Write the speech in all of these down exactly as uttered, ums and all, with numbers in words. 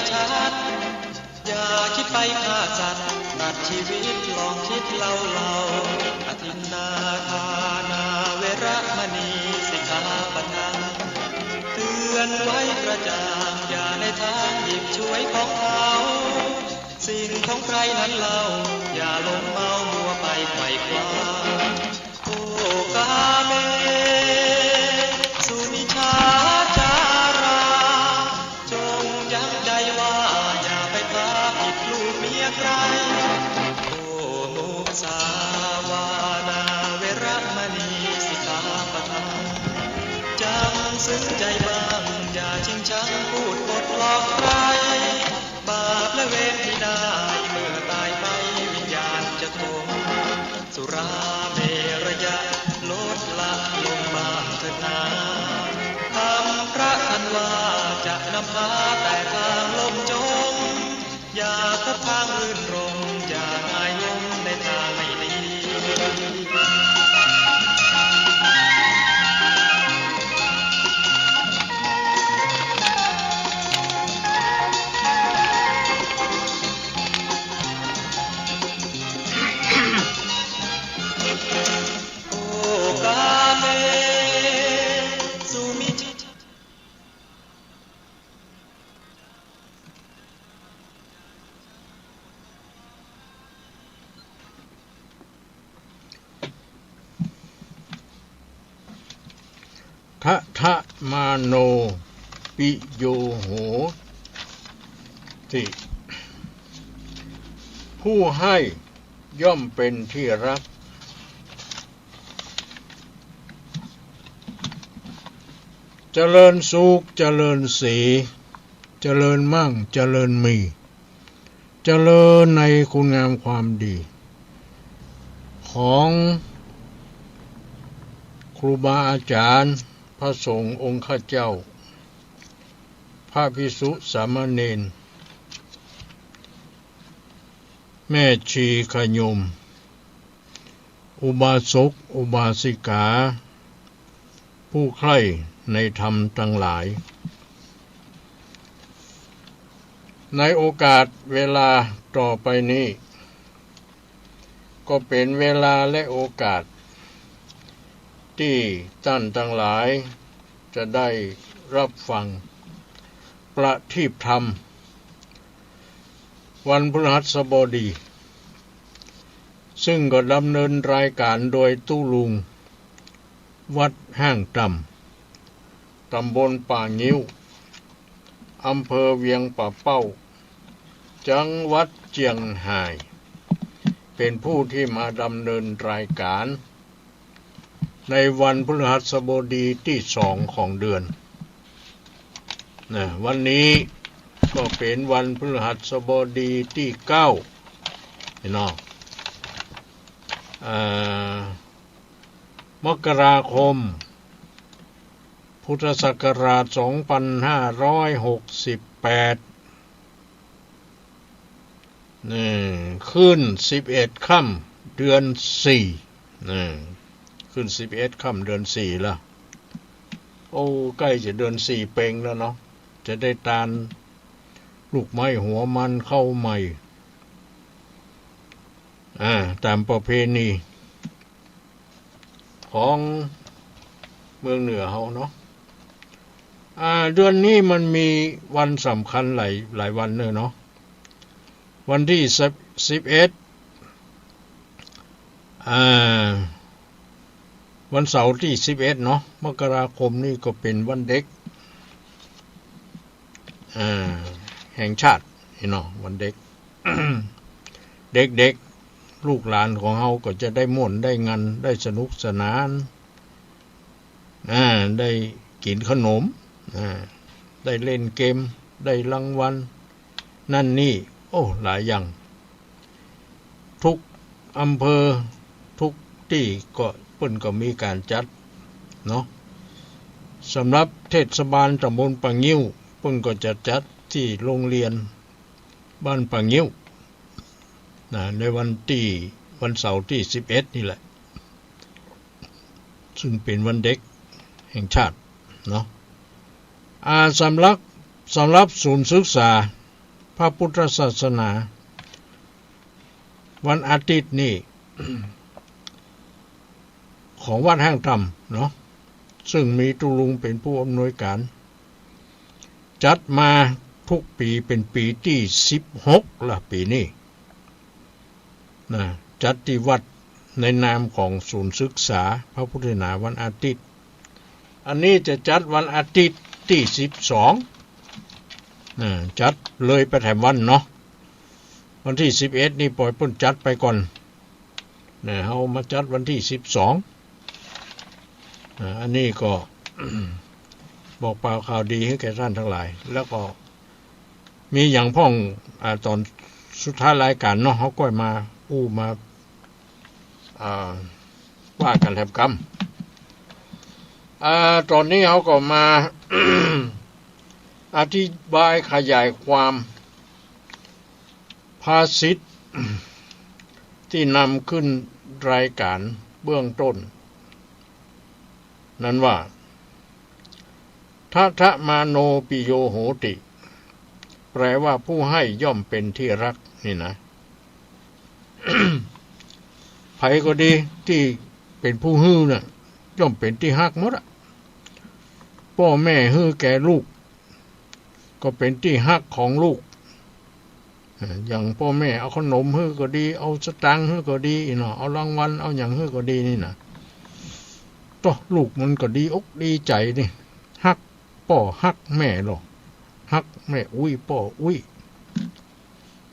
ชัด อย่าคิดไปฆ่าสัตว์ตัดชีวิต ลองคิดเล่าๆ อทินนาทานา เวระมณี สิกขาปะทัง เตือนไว้กระจ่าง อย่าในทางหยิบฉวยของเขา สิ่งของใครนั้นเล่า อย่าหลงเมามัวไปไขว่คว้า โอ กาเม สุมิจฉาจารา จงยั้งใจว่า อย่าไปพาผิดลูกเมียใคร โอ มุสาวาทา เวระมณี สิกขาปะทัง จงสึงใจบ้าง อย่าชิงชังพูดปดหลอกใคร บาปและเวรที่ได้ เมื่อตายไปวิญญาณจะตก สุราเมรยะ ลดละลงบ้างเถิดนา คำพระท่านว่าจะนำพาแต่ทางล่มจม อย่าพบทางรื่นรมย์ อย่าหงายลงในทางไม่ดี โอ กาเม สุมิจฉา ทะทะมาโน ปิโยโหติ ผู้ให้ย่อมเป็นที่รัก เจริญสุข เจริญสี เจริญมั่ง เจริญมี เจริญในคุณงามความดี ของครูบาอาจารย์ พระสงฆ์องค์ข้าเจ้า พระภิกษุสามเณร แม่ชีญาติโยม อุบาสกอุบาสิกา ผู้ใคร่ในธรรมตังหลาย ในโอกาสเวลาต่อไปนี้ ก็เป๋นเวลาและโอกาส ตี้ต้านตังหลายจะได้ฮับฟังประทีปธรรม วันพฤหัสบดี ซึ่งก็ดำเนินรายการโดยตุ๊ลุง วัดห้างต่ำ ต๋ำบลป่างิ้ว อำเภอเวียงป่าเป้า จังหวัดเจียงฮาย เป๋นผู้ตี้มาดำเนินรายการ ในวันพฤหัสบดีตี้สองของเดือน นะ วันนี้ก็เป๋นวันพฤหัสบดีตี้เก้า เนาะ อ่า มกราคม พุทธศักราชสองพันห้าร้อยหกสิบแปด นี่ ขึ้นสิบเอ็ดค่ำเดือนสี่ นี่ ขึ้นสิบเอ็ดค่ำเดือนสี่แล้ว โอ้ ใก้จะเดือนสี่เป๋งแล้วเนาะ จะได้ตานลูกไม้หัวมันเข้าใหม่ อ่า ต๋ามประเพณี ของเมืองเหนือเฮาเนาะ อ่า เดือนนี้มันมีวันสำคัญหลาย หลายวันเน่อเนาะ วันตี้สิบ สิบเอ็ด อ่า วันเสาร์ตี้สิบเอ็ดเนาะ มกราคมนี่ก็เป๋นวันเด็ก อ่า แห่งชาติ นี่เนาะ วันเด็ก เด็กๆ ลูกหลานของเฮาก็จะได้ม่วนได้งัน ได้สนุกสนาน อ่า ได้กิ๋นขนม อ่า ได้เล่นเกม ได้รางวัล นั่นนี่ โอ้ หลายอย่าง ทุกอำเภอ ทุกตี้ก็ เปิ้นก็มีก๋านจัดเนาะ สำหรับเทศบาลต๋ำบลป่างิ้ว เปิ้นก็จะจัดตี้โรงเรียนบ้านป่างิ้ว นะ ในวันตี้ วันเสาร์ตี้สิบเอ็ดนี่แหละ ซึ่งเป๋นวันเด็กแห่งชาติเนาะ อ่า สำหรับ สำหรับศูนย์ศึกษาพระพุทธศาสนา วันอาทิตย์นี่ ของวัดห้างถ้ำเนาะ ซึ่งมีตุ๊ลุงเป๋นผู้อำนวยก๋าน จัดมากู้ปี๋ เป๋นปี๋ตี้สิบหกละปี๋นี้ นะ จัดตี้วัดในนามของศูนย์ศึกษาพระพุทธศาสนาวันอาทิตย์ อันนี้จะจัดวันอาทิตย์ตี้สิบสอง นะ จัดเลยไปแถมวันเนาะ วันตี้สิบเอ็ดนี่ปล่อยเปิ้นจัดไปก่อน นะ เฮามาจัดวันตี้สิบสอง อ่า อันนี้ก็ บอกป่าวข่าวดีหื้อแก่ต้านตังหลาย แล้วก็มีหยังพ่อง อ่า ต๋อนสุดท้ายรายก๋านเนาะ เฮาก้อยมาอู้มา อ่า ว่ากั๋นแถมกำ อ่า ต๋อนนี้เฮาก็มา อธิบายขยายความ ภาษิตตี้นำขึ้นรายก๋านเบื้องต้น นั้นว่า ทะทะมาโนปิโยโหติ แปลว่าผู้ให้ย่อมเป็นที่รักนี่นะ ใผก็ดีตี้เป๋นผู้หื้อน่ะ ย่อมเป๋นตี้ฮักหมดอะ ป้อแม่หื้อแก่ลูก ก็เป๋นตี้ฮักของลูก อ่า อย่างป้อแม่เอาขนมหื้อก็ดี เอาสตางค์หื้อก็ดีเนาะ เอารางวัล เอาหยังหื้อก็ดีนี่นะ โต้ ลูกมันก็ดีอกดีใจ๋นี่ ฮักป้อฮักแม่ลอ ฮักแม่อุ๊ยป้ออุ๊ย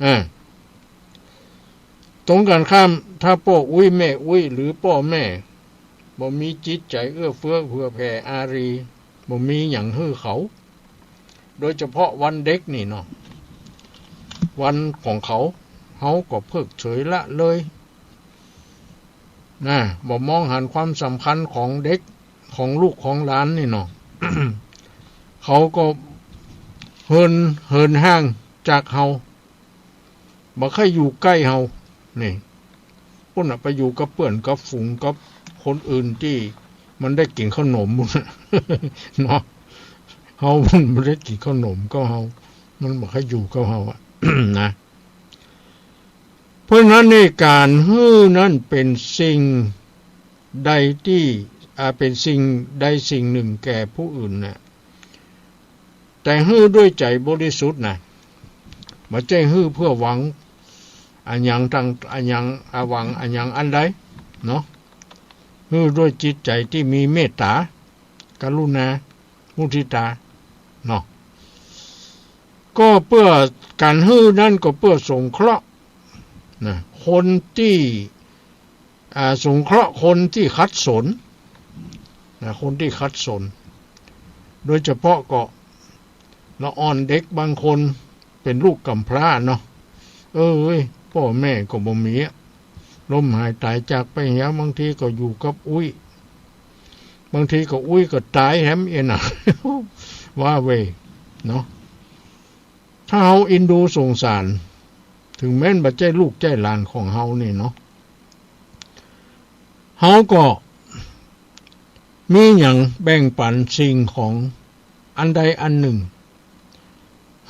อ่า ตรงกั๋นข้าม ถ้าป้ออุ๊ยแม่อุ๊ย หรือป้อแม่บ่มีจิตใจ๋เอื้อเฟื้อเผื่อแผ่อารี บ่มีหยังหื้อเขา โดยเฉพาะวันเด็กนี่เนาะ วันของเขา เฮาก็เพิกเฉยละเลยนะ บ่มองหันความสำคัญของเด็ก ของลูกของหลานนี่เนาะ เขาก็เหิน เหินห่างจากเฮา บ่ใค่อยู่ใก้เฮา นี่ ปุ้นน่ะ ไปอยู่กับเปื้อนกับฝูงกับคนอื่นตี้มันได้กิ๋นข้าวหนมปุ้นน่ะ เนาะ เฮามันบ่ได้กิ๋นข้าวหนมกับเฮา มันบ่ใค่อยู่กับเฮาอะ นะ เพราะฉะนั้นนี่ก๋านหื้อนั้นเป๋นสิ่งใดตี้ อ่า เป๋นสิ่งใดสิ่งหนึ่งแก่ผู้อื่นน่ะ แต่หื้อด้วยใจ๋บริสุทธิ์นะ บ่ใจ้หื้อเพื่อหวังอะหยังตัง อะหยัง อะหวังอะหยังอันใดเนาะ หื้อด้วยจิตใจ๋ตี้มีเมตต๋า กรุณา มุทิตา เนาะ ก็เปื้อก๋านหื้อนั้นก็เปื้อสงเคราะห์นะ คนตี้ อ่า สงเคราะห์คนตี้ขัดสนนะ คนตี้ขัดสน โดยเฉพาะก็ละอ่อนเด็กบางคนเป๋นลูกก๋ำพร้าเนาะ เอ้ย ป้อแม่ก็บ่มีอะ ล้มหายต๋ายจากไปเหีย บางทีก็อยู่กับอุ๊ย บางทีก็อุ๊ยก็ต๋ายแหมเอียน่ะ ว้าเว่ย เนาะ ถ้าเฮาเอ็นดูสงสาร เถิงแม้นบ่ใจ้ลูกใจ้หลานของเฮานี่เนาะ เฮาก็มีหยังแบ่งปั๋นสิ่งของอันใดอันหนึ่ง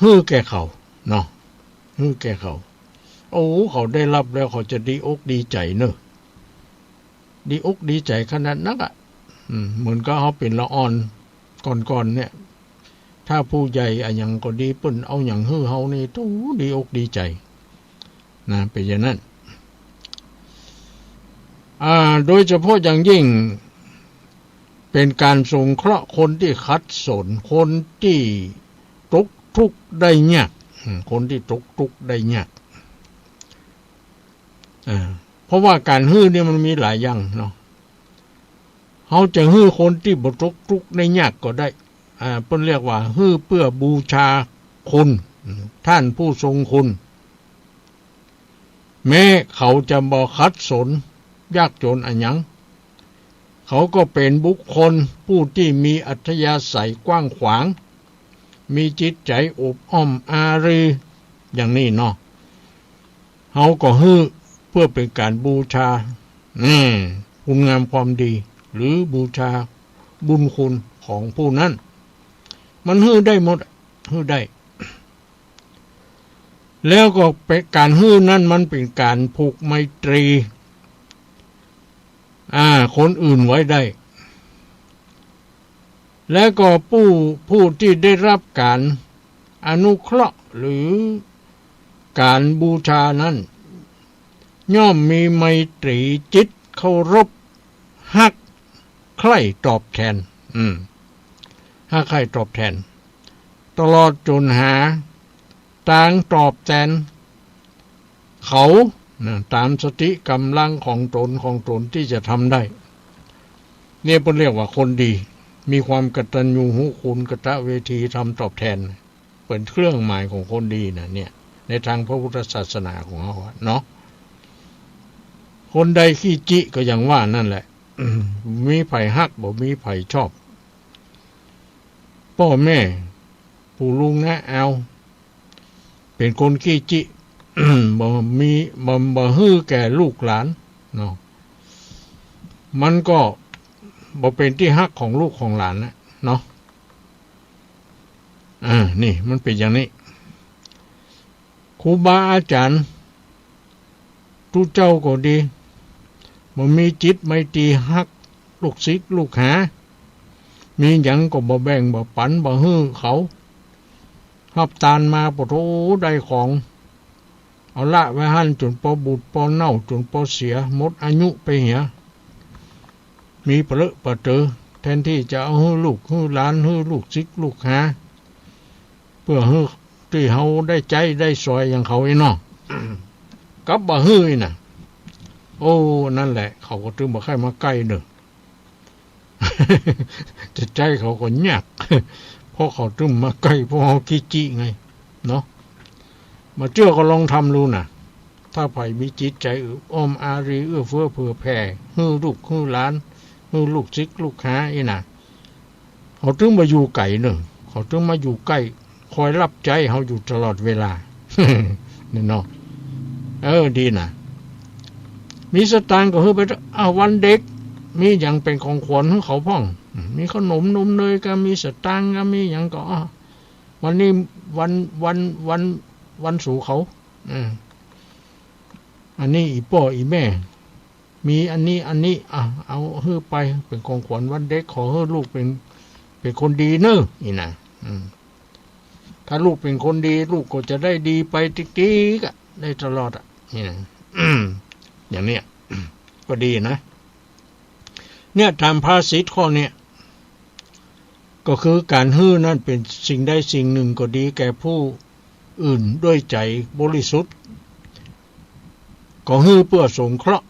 หื้อแก่เขาเนาะ หื้อแก่เขา โอ้ เขาได้ฮับแล้วเขาจะดีอกดีใจ๋เนาะ ดีอกดีใจ๋ขนาดนักอะ อืม เหมือนกับเฮาเป๋นละอ่อนก่อนๆ เนี่ย ถ้าผู้ใหญ่อะหยังก็ดี เปิ้นเอาหยังหื้อเฮานี่ โธ่ ดีอกดีใจ๋นะ เป๋นอย่างนั้น อ่า โดยเฉพาะอย่างยิ่ง เป๋นก๋านสงเคราะห์คนตี้ขัดสน คนตี้ตกทุกข์ได้ยาก อืม คนตี้ตกทุกข์ได้ยาก อ่า เพราะว่าก๋านหื้อนี่มันมีหลายอย่างเนาะ เฮาจะหื้อคนตี้บ่ตกทุกข์ได้ยากก็ได้ อ่า เปิ้นเรียกว่าหื้อเปื้อบูชาคุณ ต้านผู้ทรงคุณ แม้เขาจะบ่ขัดสนยากจนอะหยัง เขาก็เป๋นบุคคลผู้ตี้มีอัธยาศัยกว้างขวาง มีจิตใจ๋อบอ้อมอารี อย่างนี้เนาะ เฮาก็หื้อเปื้อเป๋นก๋านบูชา อืม คุณงามความดี หรือบูชาบุญคุณของผู้นั้น มันหื้อได้หมด หื้อได้ แล้วก็เป๋นก๋านหื้อนั้นมันเป๋นก๋านผูกไมตรี อ่า คนอื่นไว้ได้ และก็ผู้ ผู้ตี้ได้ฮับก๋านอนุเคราะห์หรือก๋านบูชานั้น ย่อมมีไมตรีจิตเคารพฮักใคร่ตอบแตน อืม ฮักใคร่ตอบแตน ตลอดจ๋นหาตางตอบแตนเขานะ ต๋ามสติก๋ำลังของต๋น ของต๋นตี้จะทำได้ เนี่ยเปิ้นเรียกว่าคนดี มีความกตัญญูรู้คุณ กตเวที ธรรมตอบแตน เป๋นเครื่องหมายของคนดีนะเนี่ย ในตางพระพุทธศาสนาของเฮาอะเนาะ คนใดขี้จิก็อย่างว่านั่นแหละ มีใผฮัก บ่มีใผชอบ ป้อแม่ ปู่ลุงน้าอาว เป๋นคนขี้จิ บ่มี บ่ บ่หื้อแก่ลูกหลานเนาะ มันก็บ่เป๋นตี้ฮักของลูกของหลานนะเนาะ อ่า นี่มันเป๋นอย่างนี้ ครูบาอาจ๋ารย์ ตุ๊เจ้าก็ดี บ่มีจิตไมตรีฮักลูกศิษย์ลูกหา มีหยังก็บ่แบ่งบ่ปันบ่หื้อเขา ฮับตานมาปะโถได้ของ เอาละไว้หั้นจ๋นปอบูดปอเน่า จ๋นปอเสีย หมดอายุไปเหีย มีปะเลอะปะเต๋อ แตนตี้จะเอาหื้อลูกหื้อหลาน หื้อลูกศิษย์ลูกหา เปื้อหื้อตี้เฮาได้ใจ๊ได้สอยอย่างเขาอี้เนาะ กลับบ่หื้ออี้นะ โอ้ นั่นแหละ เขาก็ตึงบ่ใค่มาใก้เน่อ จะใจ๊เขาก็ยาก เพราะเขาตึงมาใก้ เพราะเฮาขี้จิไง เนาะ บ่เจื้อก็ลองทำดูนะ ถ้าใผมีจิตใจ๋อบอ้อมอารี เอื้อเฟื้อเผื่อแผ่ หื้อลูกหื้อหลาน หื้อลูกศิษย์ลูกหาอี้นะ เขาตึงบ่อยู่ไก๋เน่อ เขาตึงมาอยู่ใก้ คอยฮับใจ๊เฮาอยู่ตลอดเวลา นี่เนาะ เออ ดีนะ มีสตางค์ก็หื้อไปเต๊อะ อ้าว วันเด็ก มีหยังเป๋นของขวัญหื้อเขาพ่อง มีขนมนมเนยก็มี สตางค์ก็มี หยังก็ อ้าว วันนี้วัน วัน วัน วันสูเขา อืม อันนี้อี่ป้ออี่แม่ มีอันนี้ อันนี้ อ่ะ เอาหื้อไป เป๋นของขวัญวันเด็ก ขอหื้อลูกเป๋น เป๋นคนดีเน่อ อี้นะ อืม ถ้าลูกเป๋นคนดี ลูกก็จะได้ดีไปติ๊กๆ อะ ได้ตลอดอะ อี้นะ อย่างเนี้ย ก็ดีนะ เนี่ย ต๋ามภาษิตข้อเนี้ย ก็คือก๋านหื้อนั้นเป๋นสิ่งใดสิ่งนึ่งก็ดีแก่ผู้อื่นด้วยใจ๋บริสุทธิ์ ก็หื้อเปื้อสงเคราะห์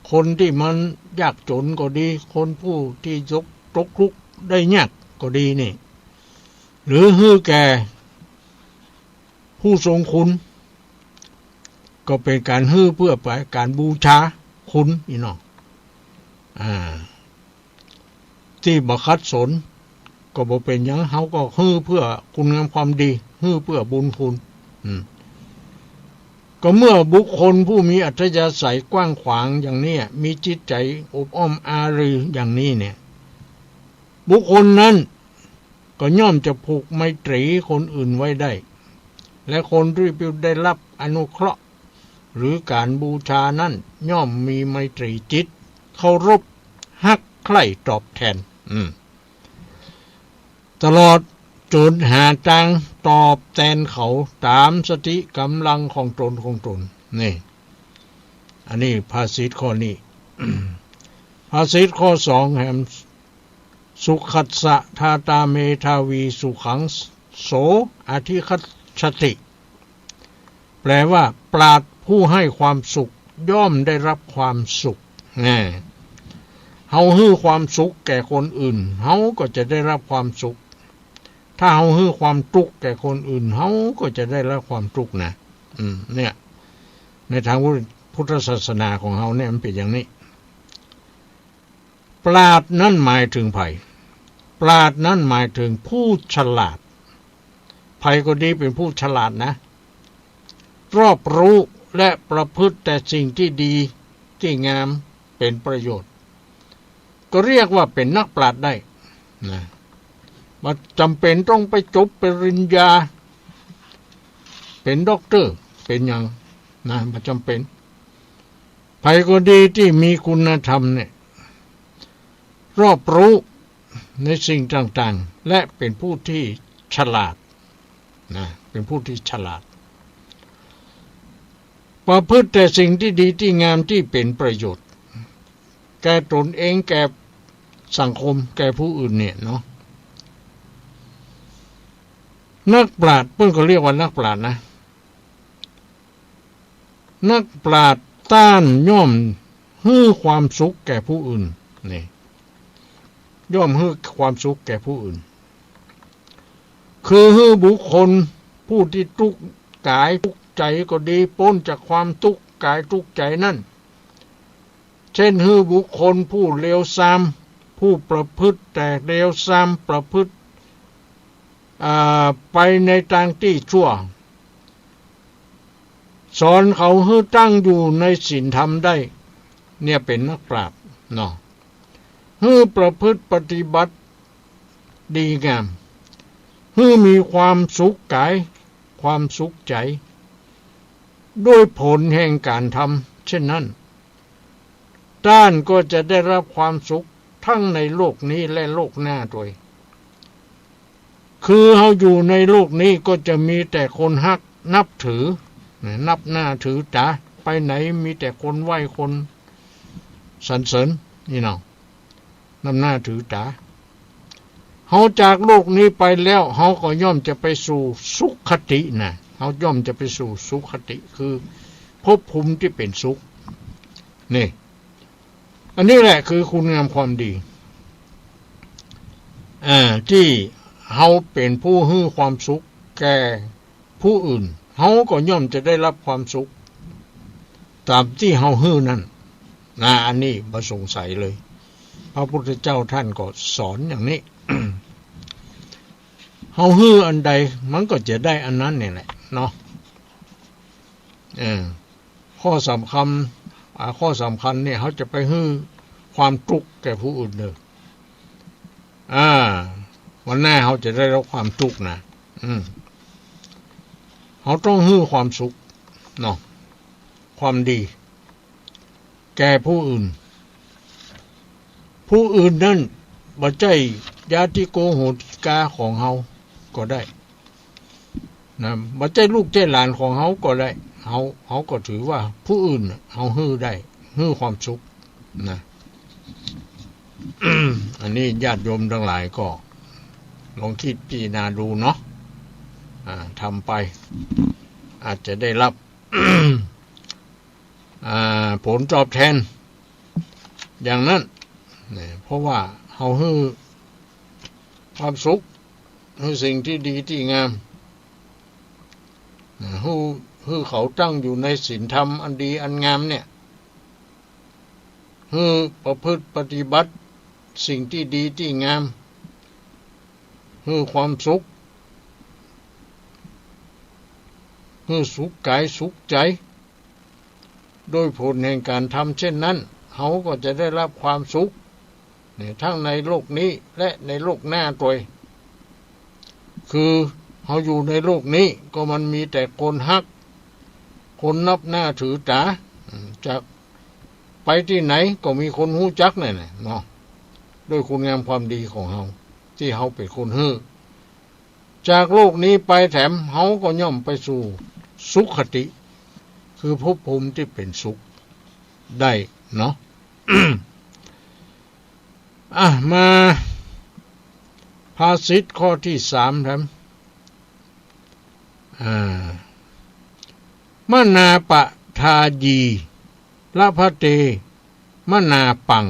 คนตี้มันยากจ๋นก็ดี คนผู้ตี้ตก ตกทุกข์ได้ยากก็ดีนี่ หรือหื้อแก่ผู้ทรงคุณ ก็เป๋นก๋านหื้อเปื้อไป ก๋านบูชาคุณอี้เนาะ อ่า ตี้บ่ขัดสน ก็บ่เป๋นหยัง เฮาก็หื้อเปื้อคุณงามความดี หื้อเปื้อบุญคุณ อืม ก็เมื่อบุคคลผู้มีอัธยาศัยกว้างขวางอย่างเนี้ย มีจิตใจ๋อบอ้อมอารีอย่างนี้เนี่ย บุคคลนั้นก็ย่อมจะผูกไมตรีคนอื่นไว้ได้ และคนที่ได้ฮับอนุเคราะห์ หรือก๋านบูชานั้นย่อมมีไมตรีจิต เคารพฮักใคร่ตอบแตน อืม ตลอดจ๋นหาตางตอบแตนเขาต๋ามสติก๋ำลังของต๋นของต๋น นี่ อันนี้ภาษิตข้อนี้ ภาษิตข้อสองแหม สุขัสสะทาตาเมธาวีสุขังโสอธิคัจฉติ แปลว่า ปราชญ์ผู้ให้ความสุขย่อมได้รับความสุข แน่ เฮาหื้อความสุขแก่คนอื่น เฮาก็จะได้รับความสุข ถ้าเฮาหื้อความตุ๊กข์แก่คนอื่น เฮาก็จะได้รับความตุ๊กข์นะ อืม เนี่ย ในตางพุทธศาสนาของเฮาเนี่ยมันเป๋นอย่างนี้ ปราชญ์นั้นหมายเถิงใผ ปราชญ์นั้นหมายเถิงผู้ฉลาด ใผก็ดีเป๋นผู้ฉลาดนะ รอบรู้และประพฤติแต่สิ่งตี้ดีตี้งามเป๋นประโยชน์ ก็เรียกว่าเป๋นนักปราชญ์ได้นะ บ่จำเป็นต้องไปจบปริญญา เป๋นด็อกเตอร์ เป๋นหยังนะ บ่จำเป็น ใผก็ดีตี้มีคุณธรรมเนี่ย รอบรู้ในสิ่งต่างๆ และเป๋นผู้ที่ฉลาดนะ เป๋นผู้ที่ฉลาด ประพฤติแต่สิ่งที่ดีที่งามที่เป๋นประโยชน์ แก่ตนเอง แก่สังคม แก่ผู้อื่นเนี่ยเนาะ นักปราชญ์ เปิ้นก็เรียกว่านักปราชญ์นะ นักปราชญ์ต้านย่อมหื้อความสุขแก่ผู้อื่น นี่ ย่อมหื้อความสุขแก่ผู้อื่น คือหื้อบุคคลผู้ที่ตุ๊กข์กายตุ๊กข์ใจ๋ก็ดี ป๊นจากความตุ๊กข์กายตุ๊กข์ใจ๋นั้น เช่น หื้อบุคคลผู้เลวทราม ผู้ประพฤติแต่เลวทราม ประพฤติ อ่า ไปในตางตี้ชั่ว สอนเขาหื้อตั้งอยู่ในศีลธรรมได้ เนี่ยเป๋นนักปราชญ์เนาะ หื้อประพฤติปฏิบัติดีงาม หื้อมีความสุขกาย ความสุขใจ๋ ด้วยผลแห่งก๋านทำเช่นนั้น ต้านก็จะได้รับความสุขทั้งในโลกนี้และโลกหน้าตวย คือเฮาอยู่ในโลกนี้ก็จะมีแต่คนฮักนับถือ นับหน้าถือต๋า ไปไหนมีแต่คนไหว้คนสรรเสริญ นี่เนาะ นับหน้าถือต๋า เฮาจากโลกนี้ไปแล้ว เฮาก็ย่อมจะไปสู่สุคตินะ เฮาย่อมจะไปสู่สุคติ คือภพภูมิตี้เป๋นสุข นี่ อันนี้แหละคือคุณงามความดี อ่า ตี้เฮาเป๋นผู้หื้อความสุขแก่ผู้อื่น เฮาก็ย่อมจะได้รับความสุขต๋ามตี้เฮาหื้อนั้นนะ อันนี้บ่สงสัยเลย พระพุทธเจ้าต้านก็สอนอย่างนี้ เฮาหื้ออันใดมันก็จะได้อันนั้นนี่แหละเนาะ เออ ข้อสำคัญ อ่า ข้อสำคัญเนี่ย เฮาจะไปหื้อความตุ๊กข์แก่ผู้อื่นเน่อ อ่า วันหน้าเฮาจะได้รับความตุ๊กข์นะ อืม เฮาต้องหื้อความสุขเนาะ ความดี แก่ผู้อื่น ผู้อื่นนั้นบ่ใจ้ญาติโกโหติกาของเฮาก็ได้นะ บ่ใจ้ลูกใจ้หลานของเฮาก็ได้ เฮา เฮาก็ถือว่าผู้อื่นน่ะเฮาหื้อได้ หื้อความสุขนะ อันนี้ญาติโยมตังหลายก็ลองคิดพิจารณาดูเนาะ อ่า ทำไป อาจจะได้รับ อ่า ผลตอบแทน อย่างนั้นนะ เพราะว่าเฮาหื้อความสุข หื้อสิ่งตี้ดีตี้งามนะ หื้อ หื้อเขาตั้งอยู่ในศีลธรรมอันดีอันงามเนี่ย หื้อประพฤติปฏิบัติสิ่งตี้ดีตี้งาม หื้อความสุข หื้อสุขกายสุขใจ๋ โดยผลแห่งก๋านทำเช่นนั้น เฮาก็จะได้รับความสุข เนี่ย ทั้งในโลกนี้และในโลกหน้าตวย คือเฮาอยู่ในโลกนี้ก็มันมีแต่คนฮัก คนนับหน้าถือต๋า อืม จากไปตี้ไหนก็มีคนฮู้จักนั่นแหละเนาะ ด้วยคุณงามความดีของเฮา ตี้เฮาเป๋นคนหื้อ จากโลกนี้ไปแถมเฮาก็ย่อมไปสู่สุคติ คือภพภูมิตี้เป๋นสุขได้เนาะ อ่ะ มาภาษิตข้อตี้สามแถม อ่า มนาปะทายี ละพะเต มนาปัง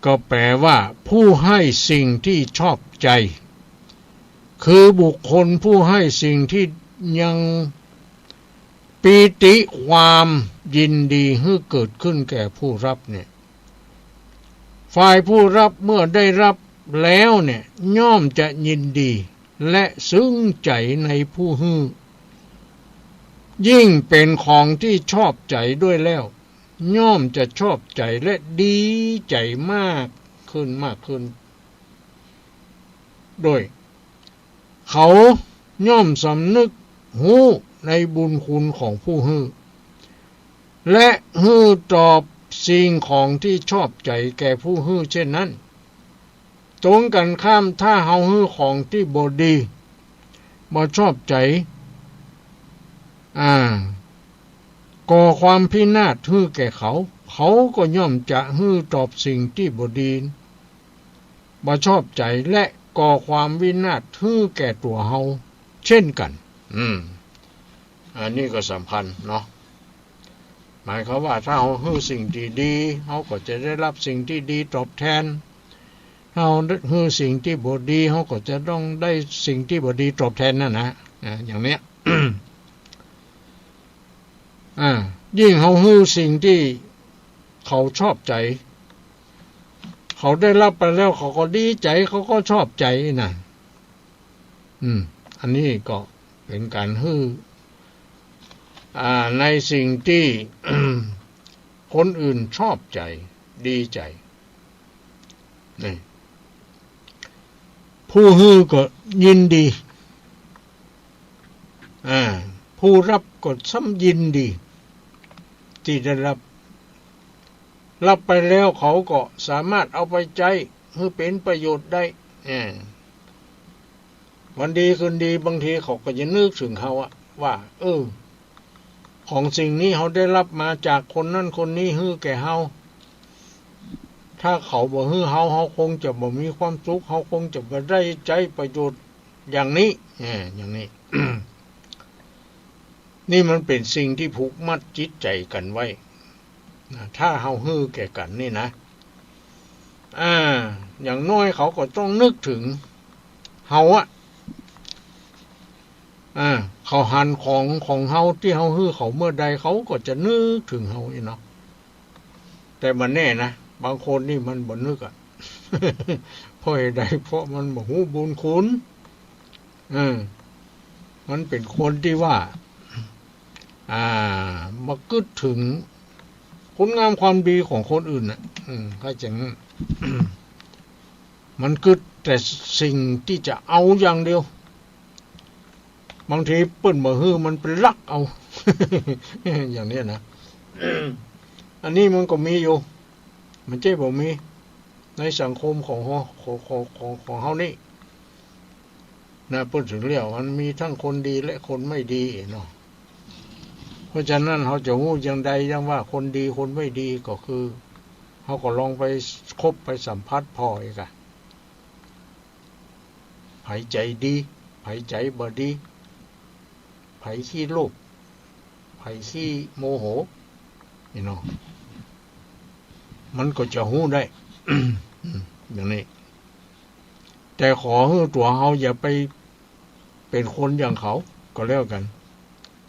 ก็แปลว่า ผู้ให้สิ่งที่ชอบใจ คือบุคคลผู้ให้สิ่งที่ยังปีติความยินดีหื้อเกิดขึ้นแก่ผู้รับเนี่ย ฝ่ายผู้รับเมื่อได้รับแล้วเนี่ย ย่อมจะยินดีและซึ้งใจ๋ในผู้หื้อ ยิ่งเป๋นของที่ชอบใจ๋ด้วยแล้ว ย่อมจะชอบใจ๋และดีใจ๋มากขึ้น มากขึ้น โดย เขาย่อมสำนึกฮู้ในบุญคุณของผู้หื้อ และหื้อตอบสิ่งของตี้ชอบใจ๋แก่ผู้หื้อเช่นนั้น ตรงกั๋นข้าม ถ้าเฮาหื้อของตี้บ่ดี บ่ชอบใจ๋ อ่า ก่อความพินาศหื้อแก่เขา เขาก็ย่อมจะหื้อตอบสิ่งตี้บ่ดี บ่ชอบใจ๋ และก่อความวินาศหื้อแก่ตั๋วเฮาเช่นกั๋น อืม อันนี้ก็สำคัญเนาะ หมายความว่าถ้าเฮาหื้อสิ่งตี้ดี เฮาก็จะได้รับสิ่งตี้ดีตอบแทน ถ้าเฮาหื้อสิ่งตี้บ่ดี เฮาก็จะต้องได้สิ่งตี้บ่ดีตอบแทนนั่นนะ อ่า อย่างเนี้ย อ่า ยิ่งเฮาหื้อสิ่งตี้เขาชอบใจ๋ เขาได้รับไปแล้วเขาก็ดีใจ๋ เขาก็ชอบใจ๋นะ อืม อันนี้ก็เป๋นก๋านหื้อ อ่า ในสิ่งตี้ คนอื่นชอบใจ๋ ดีใจ๋ นี่ ผู้หื้อก็ยินดี อ่า ผู้รับก็ซ้ำยินดี ตี้ได้รับ รับไปแล้วเขาก็สามารถเอาไปใจ๊หื้อเป๋นประโยชน์ได้ อ่า วันดีคืนดีบางทีเขาก็จะนึกเถิงเฮาอะ ว่า เออ ของสิ่งนี้เฮาได้รับมาจากคนนั้นคนนี้หื้อแก่เฮา ถ้าเขาบ่หื้อเฮา เฮาคงจะบ่มีความสุข เฮาคงจะบ่ได้ใจ๊ประโยชน์อย่างนี้ เออ อย่างนี้ นี่มันเป๋นสิ่งตี้ผูกมัดจิตใจ๋กั๋นไว้นะ ถ้าเฮาหื้อแก่กั๋นนี่นะ อ่า อย่างน้อยเขาก็ต้องนึกเถิงเฮาอะ อ่า เขาหันของของเฮาตี้เฮาหื้อเขาเมื่อใด เขาก็จะนึกเถิงเฮาอี้เนาะ แต่บ่แน่นะ บางคนนี่มันบ่นึกอะ เพราะเหตุใด เพราะมันบ่ฮู้บุญคุณ เออ มันเป๋นคนตี้ว่า อ่า บ่กึ๊ดเถิงคุณงามความดีของคนอื่นน่ะ อืม เข้าใจ๋ มันกึ๊ดแต่สิ่งตี้จะเอาอย่างเดียว บางทีเปิ้นบ่หื้อมันไปลักเอา อย่างเนี้ยนะ อันนี้มันก็มีอยู่ มันใจ้บ่มี ในสังคมของเฮา ของ ของ ของ ของเฮานี่นะ เปิ้นเถิงเรียกมันมีทั้งคนดีและคนไม่ดีเนาะ เพราะฉะนั้นเฮาจะฮู้อย่างใดอย่างว่าคนดีคนไม่ดีก็คือ เฮาก็ลองไปคบไปสัมผัสผ่ออีกอะ ใผใจ๋ดี ใผใจ๋บ่ดี ใผขี้โลภ ใผขี้โมโห นี่เนาะ มันก็จะฮู้ได้ อย่างนี้ แต่ขอหื้อตั๋วเฮาอย่าไปเป๋นคนอย่างเขาก็แล้วกั๋น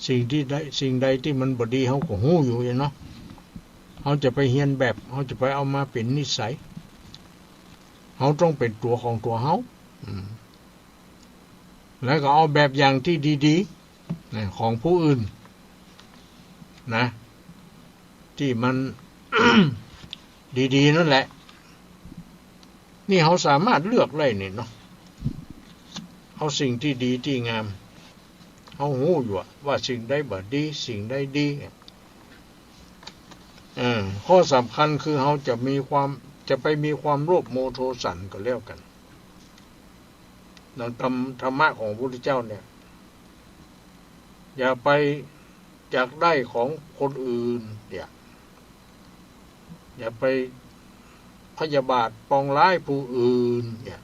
สิ่งตี้ใด สิ่งใดตี้มันบ่ดีเฮาก็ฮู้อยู่เนาะ เฮาจะไปเฮียนแบบ เฮาจะไปเอามาเป๋นนิสัย เฮาต้องเป๋นตั๋วของตั๋วเฮา อืม แล้วก็เอาแบบอย่างตี้ดีๆ นะ ของผู้อื่น นะ ตี้มัน ดีๆ นั่นแหละ นี่เฮาสามารถเลือกได้นี่เนาะ เอาสิ่งตี้ดีตี้งาม เฮาฮู้อยู่อะว่าสิ่งใดบ่ดี สิ่งใดดี เออ ข้อสำคัญคือเฮาจะมีความ จะไปมีความโลภโมโทสันก็แล้วกั๋น ดังธรรม ธรรมะของพระพุทธเจ้าเนี่ย อย่าไปอยากได้ของคนอื่น เนี่ย อย่าไปพยาบาทปองร้ายผู้อื่น เนี่ย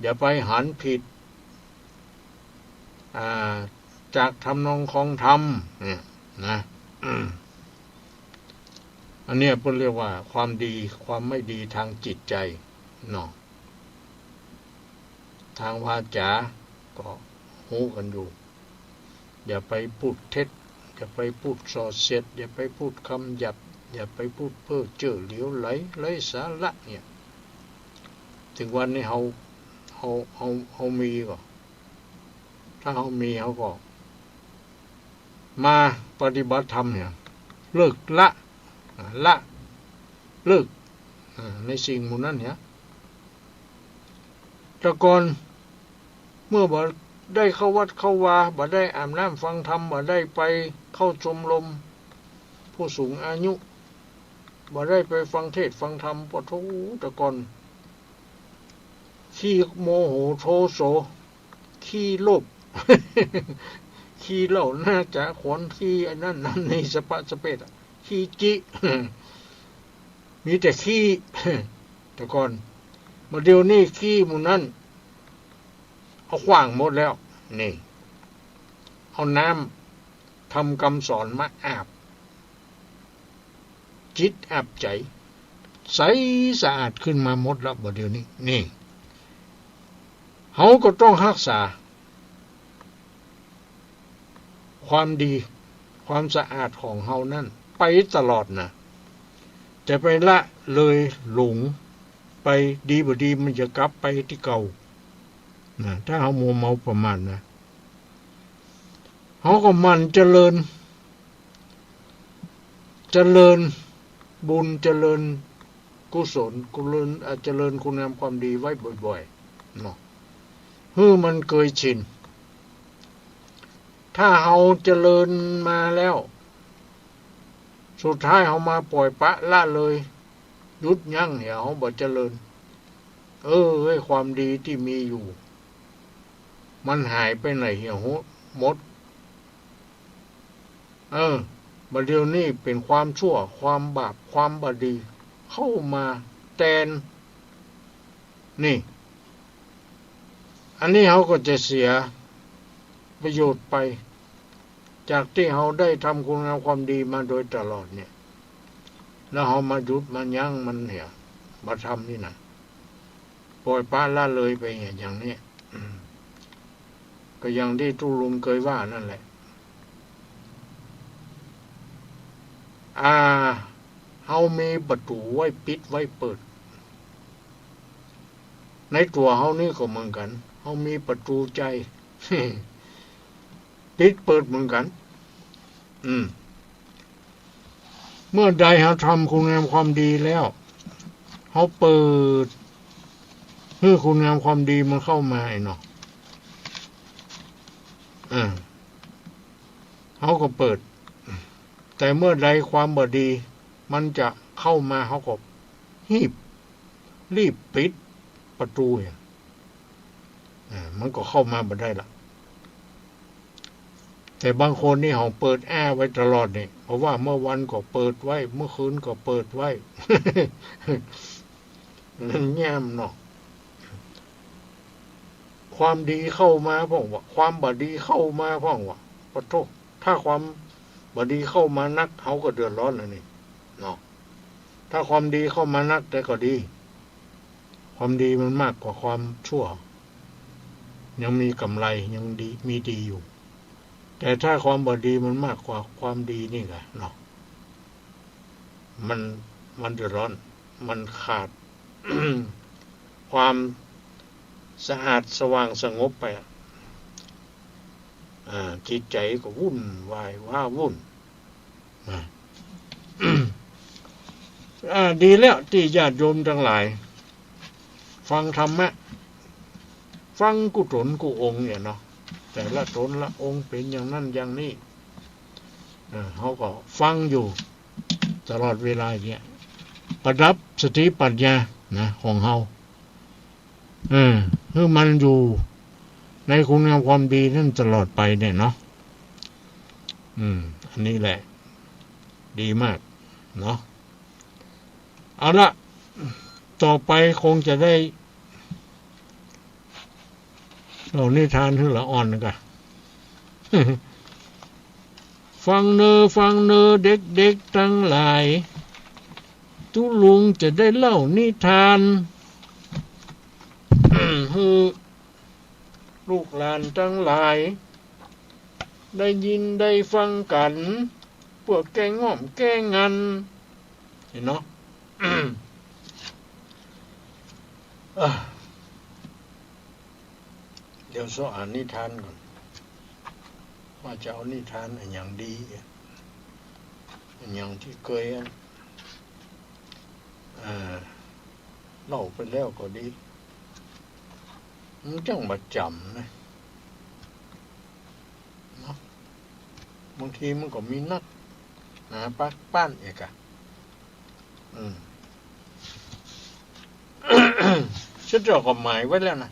อย่าไปหันผิด อ่า จากทำนองคองธรรม เนี่ย นะ อันเนี้ยเปิ้นเรียกว่าความดี ความไม่ดีทางจิตใจ เนาะ ทางวาจาก็ฮู้กั๋นอยู่ อย่าไปพูดเท็จ อย่าไปพูดส่อเสียด อย่าไปพูดกำหยาบ อย่าไปพูดเพ้อเจ้อเหลวไหล ไร้สาระ เนี่ย เถิงวันนี้เฮา เฮา เฮา เฮามีก่อ ถ้าเฮามีเฮาก็มาปฏิบัติธรรมเนี่ย เลิกละ อ่า ละ เลิก อ่า ในสิ่งหมู่นั้นเนี่ย แต่ก่อนเมื่อบ่ได้เข้าวัดเข้าวา บ่ได้อาบน้ำฟังธรรม บ่ได้ไปเข้าชมรมผู้สูงอายุ บ่ได้ไปฟังเทศน์ฟังธรรม ปะโถ แต่ก่อนขี้โมโหโทโส ขี้โลภ ขี้เหล้าหน้าจ๋าขวัญ ขี้อันนั้นอันนี้สะปะสะเปดอะ ขี้จิ มีแต่ขี้ แต่ก่อน บ่าเดี่ยวนี้ขี้หมู่นั้นเอาขว้างหมดแล้ว นี่ เอาน้ำธรรมกำสอนมาอาบจิตอาบใจ๋ ใสสะอาดขึ้นมาหมดแล้ว บ่าเดี่ยวนี้ นี่ เฮาก็ต้องฮักษา ความดี ความสะอาดของเฮานั้นไปตลอดนะ จะไปละเลยหลงไป ดีบ่ดีมันจะกลับไปตี้เก่านะ ถ้าเฮามัวเมาประมาทนะ เฮาก็หมั่นเจริญ เจริญบุญ เจริญกุศล กุศล อ่า เจริญคุณงามความดีไว้บ่อยๆ เนาะ หื้อมันเกยชิน ถ้าเฮาเจริญมาแล้ว สุดท้ายเฮามาป่อยปละละเลย หยุดยั้งเหีย เฮาบ่เจริญ เออ ไอ้ความดีตี้มีอยู่ มันหายไปไหนเหีย หมด เออ บ่าเดี่ยวนี้เป๋นความชั่ว ความบาป ความบ่ดี เข้ามาแตน นี่ อันนี้เฮาก็จะเสียประโยชน์ไป จากตี้เฮาได้ทำคุณงามความดีมาโดยตลอดเนี่ย แล้วเฮามาหยุดมายั้งมันเหีย บ่ทำนี่นะ ป่อยปละละเลยไปเหีย อย่างเนี้ย อืม ก็อย่างตี้ตุ๊ลุงเกยว่านั่นแหละ อ่า เฮามีประตู๋ไว้ปิดไว้เปิด ในตั๋วเฮานี่ก็เหมือนกั๋น เฮามีประตู๋ใจ๋ ปิดเปิดเหมือนกั๋น อืม เมื่อใดเฮาทำคุณงามความดีแล้ว เฮาเปิดหื้อคุณงามความดีมันเข้ามาไอ้เนาะ อ่า เฮาก็เปิด แต่เมื่อใดความบ่ดีมันจะเข้ามา เฮาก็ฮีบ รีบปิดประตู๋เนี่ย อ่า มันก็เข้ามาบ่ได้ละ แต่บางคนนี่เฮาเปิดแอไว้ตลอดนี่ เพราะว่าเมื่อวันก็เปิดไว้ เมื่อคืนก็เปิดไว้ มันแย่มเนาะ ความดีเข้ามาพ่องวะ ความบ่ดีเข้ามาพ่องวะ ปะโถ ถ้าความบ่ดีเข้ามานัก เฮาก็เดือดร้อนแล้วนี่ เนาะ ถ้าความดีเข้ามานักแต่ก็ดี ความดีมันมากกว่าความชั่ว ยังมีกำไร ยังดี มีดีอยู่ แต่ถ้าความบ่ดีมันมากกว่าความดีนี่กะเนาะ มัน มันเดือดร้อน มันขาด ความสะอาดสว่างสงบไปอะ อ่า จิตใจ๋ก็วุ่นวายว้าวุ่น อ่า อ่า ดีแล้วตี้ญาติโยมตังหลาย ฟังธรรมะ ฟังกู้ต๋นกู้องค์เนี่ยเนาะ แต่ละต๋นละองค์เป๋นอย่างนั้นอย่างนี้ เออ เฮาก็ฟังอยู่ตลอดเวลาอย่างเงี้ย ประดับสติปัญญานะ ของเฮา เออ หื้อมันอยู่ในคุณงามความดีนั้นตลอดไปเนี่ยเนาะ อืม อันนี้แหละ ดีมากเนาะ เอาละ ต่อไปคงจะได้เล่านิทานหื้อละอ่อนกะ ฟังเน่อ ฟังเน่อ เด็กๆ ตังหลาย ตุ๊ลุงจะได้เล่านิทาน หื้อลูกหลานตังหลาย ได้ยินได้ฟังกั๋น เปื้อแก้ง่อมแก้งัน เหียเนาะ อ่ะ เดี๋ยวเซาะอ่านนิทานก่อน ว่าจะเอานิทานอะหยังดี อะหยังตี้เกย อ่า เล่าไปแล้วก็ดี มันจั้งบ่จ๋ำนะ เนาะ บางทีมันก็มีนักหนาปากป้านเอกอะ อืม เจ้าก็หมายไว้แล้วนะ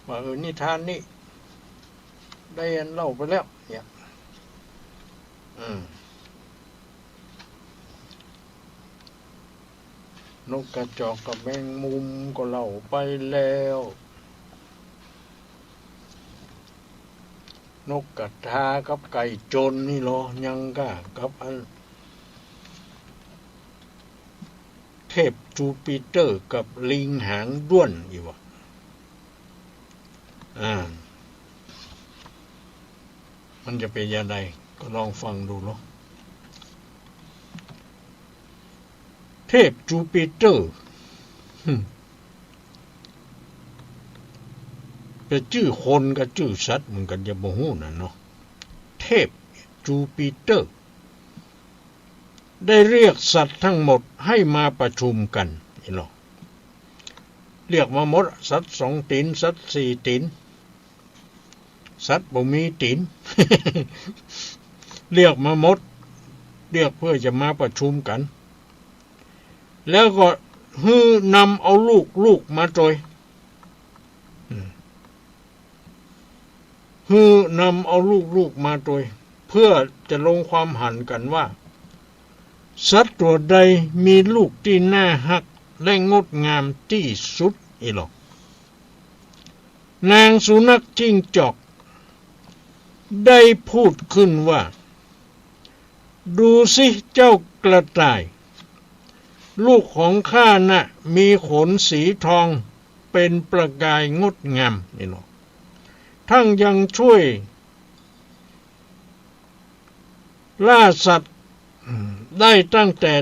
ว่า เออ นิทานนี้ ได้อันเล่าไปแล้ว เนี่ย อืม นกกระจอกกับแมงมุมก็เล่าไปแล้ว นกกระทากับไก่จนนี่ลอ ยังก้ากับอัน เทพจูปิเตอร์กับลิงหางด้วนอีกวะ อ่า มันจะเป๋นจะใด ก็ลองฟังดูเนาะ เทพจูปิเตอร์ หึ จะจื้อคนกับจื้อสัตว์เหมือนกั๋นจะบ่ฮู้น่ะเนาะ เทพจูปิเตอร์ ได้เรียกสัตว์ทั้งหมดให้มาประชุมกั๋น นี่ลอ เรียกมาหมด สัตว์สองตี๋น สัตว์สี่ตี๋น สัตว์บ่มีตี๋น เรียกมาหมด เรียกเพื่อจะมาประชุมกั๋น แล้วก็หื้อนำเอาลูกๆ มาตวย อืม หื้อนำเอาลูกๆ มาตวย เพื่อจะลงความหันกั๋นว่า สัตว์ตั๋วใดมีลูกตี้น่าฮักและงดงามตี้สุด อีหลอ นางสุนัขจิ้งจอก ได้พูดขึ้นว่า ดูสิเจ้ากระต่าย ลูกของข้าน่ะ มีขนสีทองเป๋นประกายงดงาม นี่ลอ ทั้งยังช่วยล่าสัตว์ อืม ได้ตั้งแต่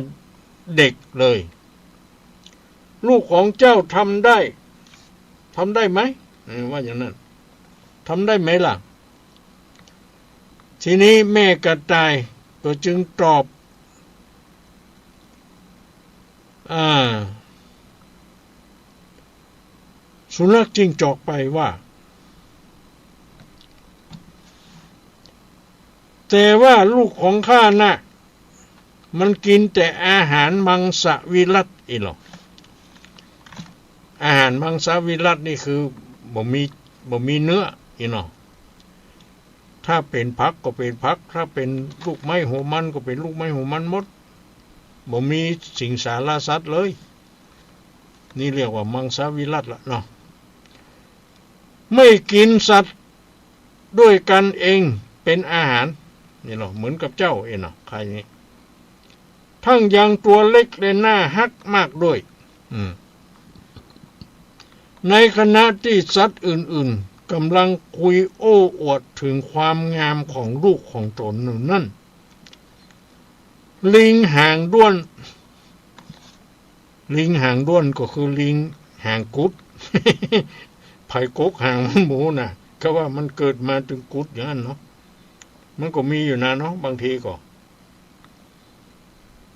เด็กเลย ลูกของเจ้าทำได้ ทำได้ไหม เออ ว่าอย่างนั้น ทำได้ไหมล่ะ ทีนี้แม่กระต่ายก็จึงตอบ อ่า สุนัขจิ้งจอกไปว่า แต่ว่าลูกของข้าน่ะ มันกินแต่อาหารมังสวิรัติ อีหลอ อาหารมังสวิรัตินี่คือบ่มี บ่มีเนื้อ อีหลอ ถ้าเป๋นผักก็เป๋นผัก ถ้าเป๋นลูกไม้หัวมันก็เป๋นลูกไม้หัวมันหมด บ่มีสิงสารสัตว์เลย นี่เรียกว่ามังสวิรัติละเนาะ ไม่กิ๋นสัตว์ด้วยกั๋นเองเป๋นอาหาร นี่ลอ เหมือนกับเจ้าเองเนาะ ใครนี่ ทั้งยังตัวเล็กและน่าฮักมากด้วย อืม ในขณะตี้สัตว์อื่นๆ ก่ำลังคุยโอ้อวดเถิงความงามของลูกของต๋นอยู่นั้น ลิงหางด้วน ลิงหางด้วนก็คือลิงหางกุด ใผกกหางมันบ่ฮู้น่ะ ก็ว่ามันเกิดมาตึงกุดอย่างนั้นเนาะ มันก็มีอยู่นะเนาะ บางทีก็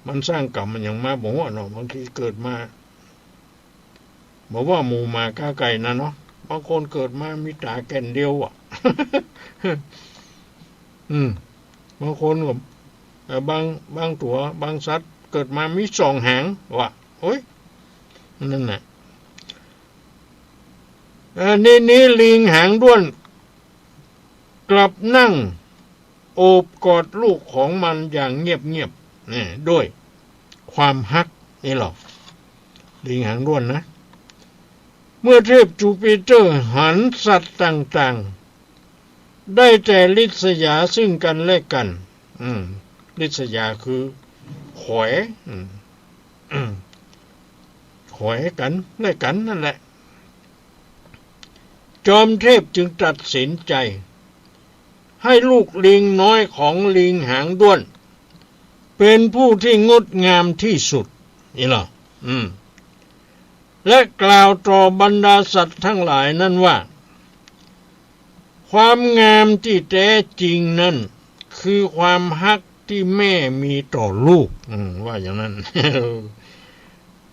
มันสร้างกรรมมันหยังมาบ่ฮู้เนาะ บางทีเกิดมา บ่ว่าหมูหมากาไก่นะเนาะ บางคนเกิดมามีต๋าแก่นเดียวอะ อืม บางคนก็ เอ่อ บาง บางตั๋ว บางสัตว์เกิดมามีสองหางวะ โอ๊ย นั่นน่ะ เอ่อ นี่ นี่ลิงหางด้วน กลับนั่งโอบกอดลูกของมันอย่างเงียบๆ นี่ ด้วยความฮัก นี่ลอ ลิงหางด้วนนะ เมื่อเทพจูปิเตอร์หันสัตว์ต่างๆ ได้แต่ริษยาซึ่งกั๋นและกั๋น อืม ริษยาคือขอย อืม ขอยกั๋นและกั๋นนั่นแหละ จอมเทพจึงตัดสินใจ ให้ลูกลิงน้อยของลิงหางด้วน เป๋นผู้ที่งดงามที่สุด นี่ลอ อืม และกล่าวต่อบรรดาสัตว์ทั้งหลายนั้นว่า ความงามที่แต๊จริงนั้น คือความฮักที่แม่มีต่อลูก อืม ว่าอย่างนั้น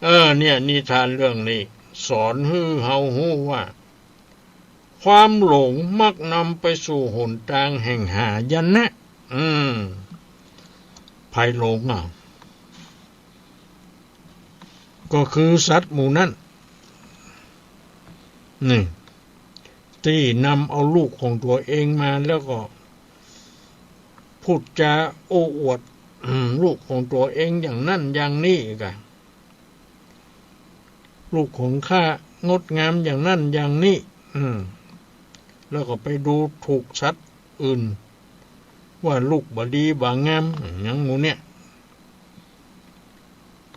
เออ เนี่ย นิทานเรื่องนี้ สอนหื้อเฮาฮู้ว่า ความหลงมักนำไปสู่หนตางแห่งหายนะ อืม ใผหลงอ่ะ ก็คือสัตว์หมู่นั้น นี่ ตี้นำเอาลูกของตั๋วเองมาแล้วก็พูดจาโอ้อวด อืม ลูกของตั๋วเองอย่างนั้นอย่างนี้อีกอะ ลูกของข้างดงามอย่างนั้นอย่างนี้ อืม แล้วก็ไปดูถูกสัตว์อื่น ว่าลูกบ่ดีบ่งาม อย่างหมู่เนี่ย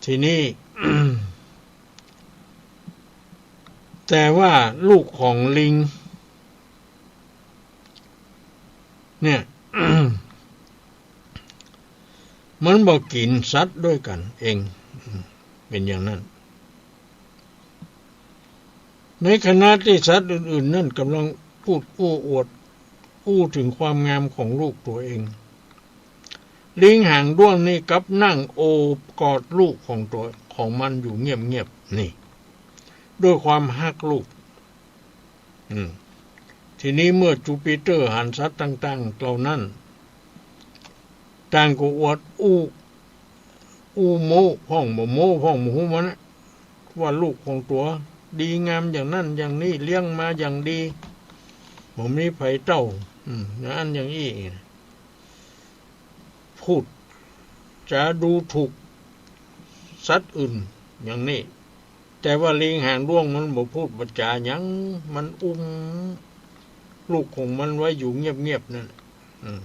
ทีนี้ แต่ว่าลูกของลิง เนี่ย มันบ่กิ๋นสัตว์ด้วยกั๋นเอง อืม เป๋นอย่างนั้น ในขณะตี้สัตว์อื่นๆ นั้นก่ำลังพูดอู้อวด อู้เถิงความงามของลูกตั๋วเอง ลิงหางด้วนนี่กลับนั่งโอบกอดลูกของตั๋ว ของมันอยู่เงียบๆ นี่ ด้วยความฮักลูก อืม ทีนี้เมื่อจูปิเตอร์หันสัตว์ต่างๆ เหล่านั้น ต่างก็อวดอู้ อู้โม้พ่องบ่โม้พ่องบ่ฮู้มันนะ ว่าลูกของตั๋วดีงามอย่างนั้นอย่างนี้ เลี้ยงมาอย่างดี บ่มีใผเต้า อืม อย่างนั้นอย่างอี้ พูดจาดูถูกสัตว์อื่นอย่างนี้ แต่ว่าลิงหางด้วนมันบ่พูดบ่จ๋าหยัง มันอุ้มลูกของมันไว้อยู่เงียบๆ นั่น อืม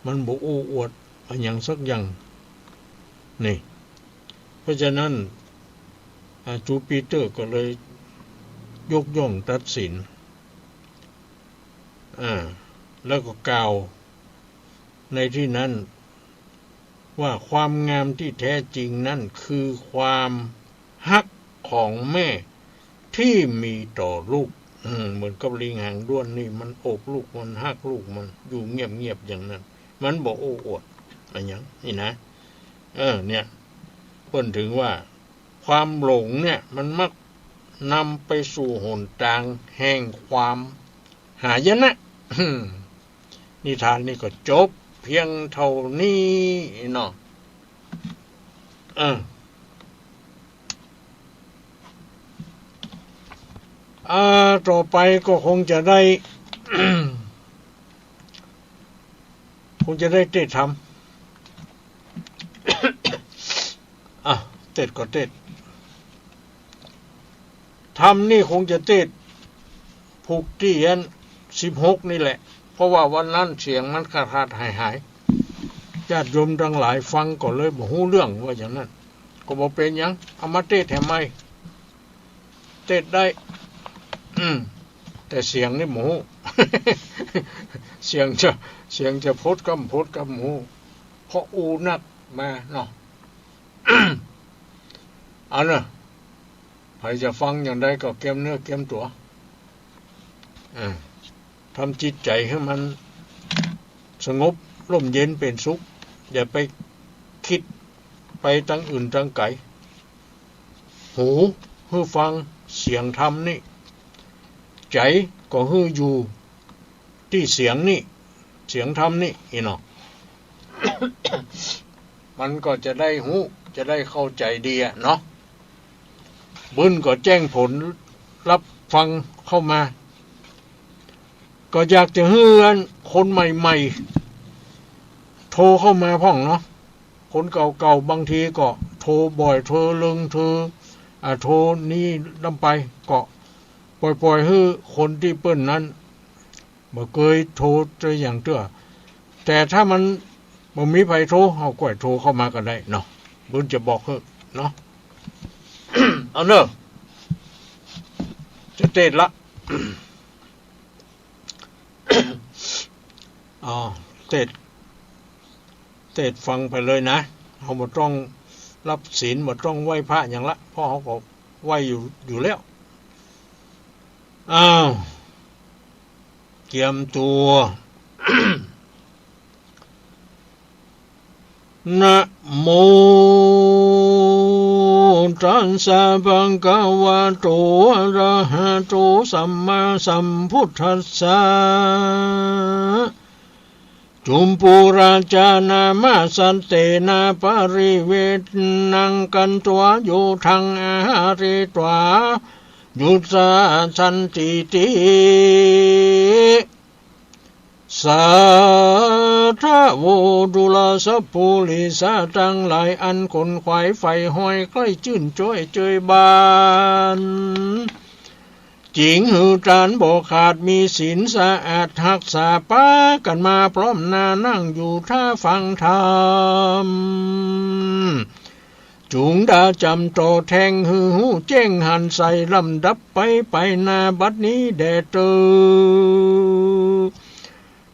มันบ่อู้อวดอะหยังสักอย่าง นี่ เพราะฉะนั้น อ่า จูปิเตอร์ก็เลยยกย่องตัดสิน อ่า แล้วก็กล่าวในที่นั้น ว่าความงามที่แท้จริงนั้นคือความฮักของแม่ที่มีต่อลูก อืม เหมือนกับลิงหางด้วนนี่ มันโอบลูกมัน ฮักลูกมัน อยู่เงียบๆ อย่างนั้น มันบ่อู้อวดอะหยัง นี่นะ เออ เนี่ย เปิ้นถึงว่า ความหลงเนี่ยมันมักนำไปสู่หนตางแห่งความหายนะ นิทานนี่ก็จบเพียงเต้านี้เนาะ เออ อ่า ต่อไปก็คงจะได้ คงจะได้เตสน์ธรรม อ่ะ เตสน์ก็เตสน์ ธรรมนี่คงจะเตสน์ผูกตี้อันสิบหกนี่แหละ เพราะว่าวันนั้นเสียงมันขาดๆ หายๆ ญาติโยมตังหลายฟังก็เลยบ่ฮู้เรื่องว่าอย่างนั้น ก็บ่เป๋นหยัง เอามาเตสน์แหมใหม่ เตสน์ได้ อืม แต่เสียงนี่บ่ฮู้ เสียงจะ เสียงจะพดกำพดกำบ่ฮู้ เพราะอู้นักมาเนาะ เอาเนาะ ใผจะฟังอย่างใดก็เกียมเนื้อเกียมตั๋ว อ่า ทำจิตใจ๋หื้อมันสงบร่มเย็นเป๋นสุข อย่าไปกึ๊ดไปตางอื่นตางไก๋ หูหื้อฟังเสียงธรรมนี่ ใจ๋ก็หื้ออยู่ตี้เสียงนี่ เสียงธรรมนี่ อี้เนาะ มันก็จะได้ฮู้ จะได้เข้าใจ๋ดีอะเนาะ บึ้นก็แจ้งผลรับฟังเข้ามา ก็อยากจะหื้ออันคนใหม่ๆ โทรเข้ามาพ่องเนาะ คนเก่าๆ บางทีก็โทรบ่อย โทรเลิง โทร อ่า โทรนี้นำไป ก็ปล่อยๆ หื้อคนตี้เปิ้นนั้น บ่เกยโทรจะอย่างเตื้อ แต่ถ้ามันบ่มีใผโทร เฮาก็โทรเข้ามาก็ได้เนาะ บึ้นจะบอกหื้อเนาะ เอาเนาะ จะเตสน์ละ อ๋อ เตสน์ เตสน์ฟังไปเลยนะ เฮาบ่ต้องรับศีล บ่ต้องไหว้พระหยังละ เพราะเฮาก็ไหว้อยู่ อยู่แล้ว อ้าว เกียมตั๋ว นะโม ตัสสะ ภะคะวะโต อะระหะโต สัมมาสัมพุทธัสสะ จุมปูราจานะมะ สันเตนะ ปะริเวณัง กันตวา โยธัง อาหาริตวา ยุทธา สันติติ สาธะโว ดูราสะปูริสะตังหลาย อันขนขวายใฝ่ฮอยใคร่จื้นจ้อยเจยบาน จิ่งหื้อตานบ่ขาด มีศีลสะอาดฮักษา ปากั๋นมาพร้อมหน้า นั่งอยู่ท่าฟังธรรม จุ่งดาจ๋ำต่อแทง หื้อฮู้แจ้งหันใส ลำดับไปไปหน้า บัดนี้แด่เตอ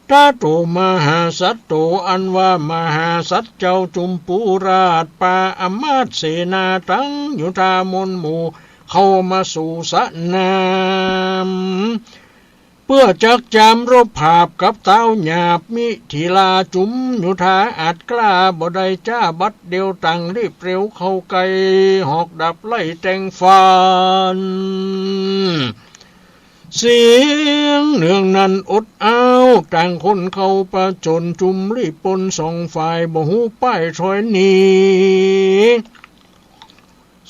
ตะโต มหาสัตโต อันว่ามหาสัตว์เจ้าจุมปูราช ปาอำมาตย์เสนาตัง โยธามนหมู่ เข้ามาสู่สนาม เปื้อจักจามรบผาบกับต้าวหยาบ มิถิลาจุมโยธาอาจกล้า บ่ได้จ๊าบัดเดียว ต่างรีบเร็วเข้าใก้ หอกดาบไล่แตงฟัน เสียงเนืองนั้นอดอ้าว ต่างคนเข้าผจญ จุมรีบปนสองฝ่าย บ่ฮู้ป้ายถอยหนี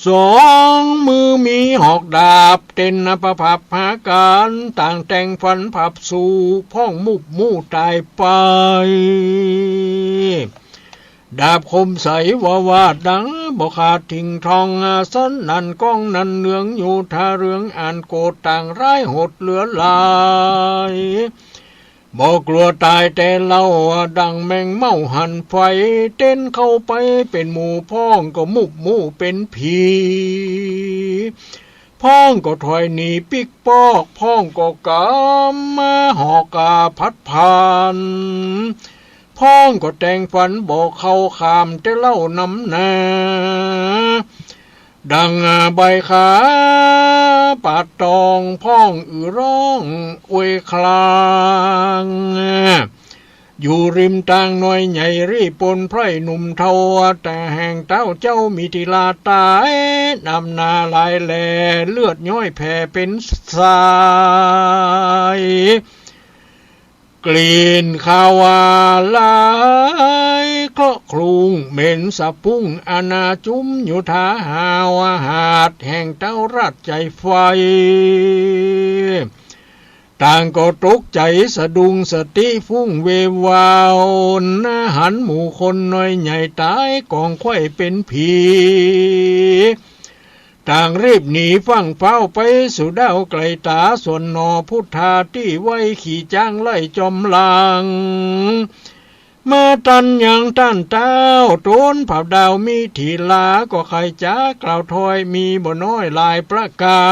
สองมือมีหอกดาบ เต้นอัปผับหาก๋าน ต่างแตงฟันผับสู้ พ่องมุบมู่ต๋ายไป ดาบคมใสวาวาดดัง บ่ขาดถิ่งทอง สนั่นก้องนันเนือง โยธาเรืองอ่านโกรธ ต่างร้ายโหดเหลือหลาย บ่กลัวต๋ายแต่เล่า ดังแมงเม่าหันไฟ เต้นเข้าไปเป๋นหมู่ พ่องก็มุบมู่เป๋นผี พ่องก็ถอยหนีปิ๊กปอก พ่องก็ก๋ำมาหอกกาผัดผ่าน พ่องก็แตงฟันบ่เข้า ข้ามแต่เล่านำหน้า ดังใบขาปาดตอง พ่องอือร้องอวยคลาง อยู่ริมตางน้อยใหญ่ รีบปนไพร่หนุ่มเฒ่า แต่แห่งต้าวเจ้ามิถิลาต๋าย นำหน้าหลายแล เลือดย้อยแผ่เป๋นสาย กลิ่นคาวาไหลเคราะห์คลุ้ง เหม็นสะพุ้ง อนาจุมโยธาหาวหาด แห่งต้าวราชใจ๋ไฟ ต่างก็ตกใจ๋สะดุ้ง สติฟุ้งเววาว หันหมู่คนน้อยใหญ่ต๋าย ก๋องไขว้เป๋นผี ต่างรีบหนีฟั่งฟ้าวไป สู่ด้าวไก๋ต๋า ส่วนหน่อพุทธาตี้ไว้ ขี่จ๊างไล่จอมหลัง มาตันยังต้านต้าว ต๋นผาดาวมิถิลา ก็ใค่จ๋ากล่าวถ้อย มีบ่น้อยหลายประก๋า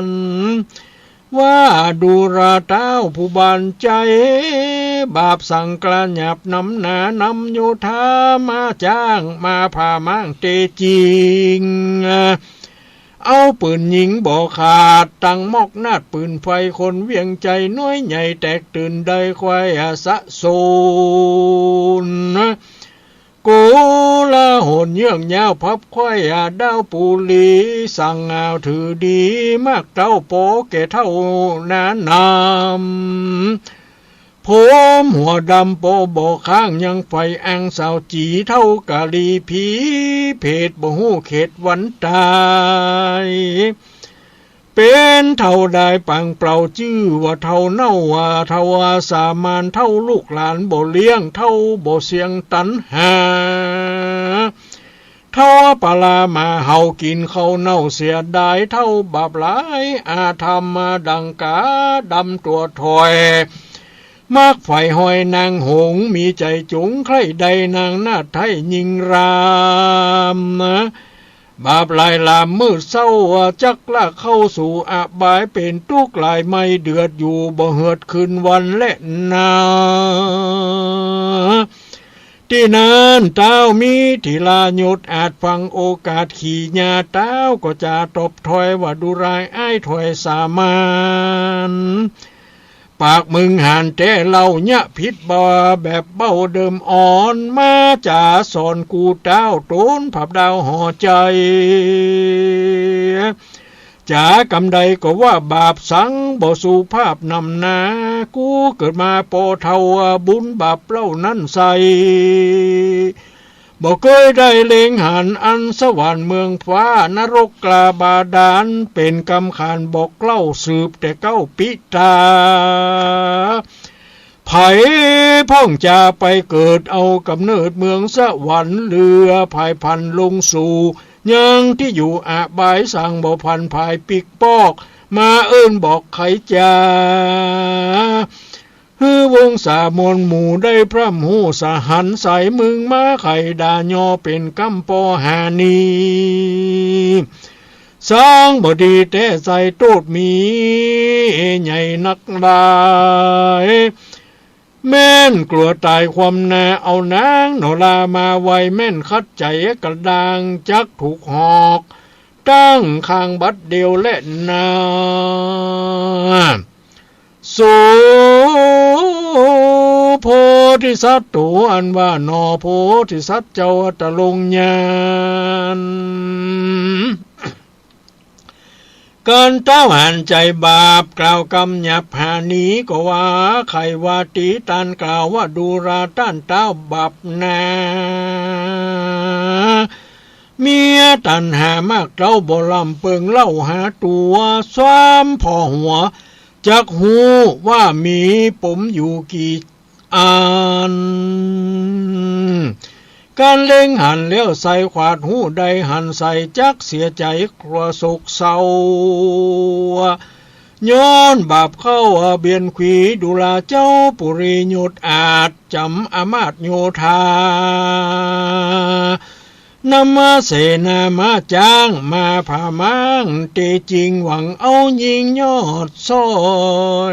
น ว่าดูราต้าวผู้บานใจ๋ บาปสังกระหยับนำหน้านำโยธามาจ๊าง มาผ่าม้างเตจิง เอาปืนยิงบ่ขาด ตังมอกนาดปืนไฟ คนเวียงใจ๋น้อยใหญ่ แตกตื่นได้ไขว้สะสน โกลาหลเยือกยาวพับไขว้ ดาวปูรีสั่งเอาถือดี มากเต้าปอแก่เฒ่าหน้านำ ผมหัวดำปอบ่ข้าง ยังใฝ่อังสาวจี๋ เฒ่ากาลีผีเผต บ่ฮู้เขตวันต๋าย เป๋นเฒ่าดายปางเปล่า จื้อว่าเฒ่าเน่า ว่าเฒ่าสามาน เฒ่าลูกหลานบ่เลี้ยง เฒ่าบ่เสียงตัณหา เฒ่าปลาหมาเห่ากิ๋นข้าวเน่าเสียดาย เฒ่าบาปหลายอาธรรม ดังก๋าดำตั๋วถอย มักใฝ่ฮอยนางหงส์ มีใจ๋จุงใคร่ได้นางนาฏไทยยิ่งราม บาปหลายหลามมืดเศร้า จักลากเข้าสู่อบาย เป๋นตุ๊กข์หลายไหม้เดือด อยู่บ่เหือดคืนวันแลนา ตี้นั้นต้าวมิถิลายศอาจฟังโอกาส ขี่ญาต้าวก็จ๋าตอบถ้อย ว่าดูราอ้ายถ้อยสามาน เ ปากมึงหานแต๊เล่า เยียะผิดบ่าแบบเบ้าเดิมอ่อน มาจ๋าสอนกูเต้า โตนผับดาวห่อใจ๋ จ๋ากำใดก็ว่าบาปสัง บ่สุภาพนำนา กูเกิดมาปอเฒ่า บุญบาปเล่านั้นใส บ่เกยได้เล็งหัน อันสวรรค์เมืองฟ้า นรกกาบาดาล เป๋นกำขานบอกเล่า สืบแต่เก๊าปิต๋า ใผพ่องจะไปเกิด เอาก๋ำเนิดเมืองสวรรค์ เหลือผายผันลงสู่ ยังตี้อยู่อบาย สังบ่ผันผายปิ๊กปอก มาเอิ้นบอกไขจ๋า หื้อวงศามวลหมู่ ได้พร่ำฮู้สหัน ใสมึงมาไขด่ายอ เป๋นกำปอหานี สังบ่ดีแต๊ใส โต้ษมีใหญ่นักหลาย แม่นกลัวต๋ายความนา เอานางโนรามาไว้ แม่นขัดใจ๋กระด้าง จักถูกหอกตั้งคางบัดเดี่ยวแลนา โส โพธิสัตว์โต อันว่าหนอ โพธิสัตว์เจ้าตะลงญาณ กันเต้าหันใจ๋บาป กล่าวกำหยาบหานี ก็ว่าไขว่าตี๋ ต้านกล่าวว่าดูราต้านเต้าบาปนา เมียตัณหามากเต้า บ่ลำเปิงเล่าหาตั๋ว ซ้ำผ่อหัว จักฮู้ว่ามีปมอยู่กี่อัน กันเล็งหันแล้วใส ขวาดฮู้ได้หันใส จักเสียใจ๋กลัวโศกเศร้า ย้อนบาปเข้าเบียนขวี ดูราเจ้าปุรียศอาจ จ๋ำอำมาตย์โยธา นำมาเสนามาจ้าง มาผาม้างเตจิง หวังเอายิ่งยอดซ้อ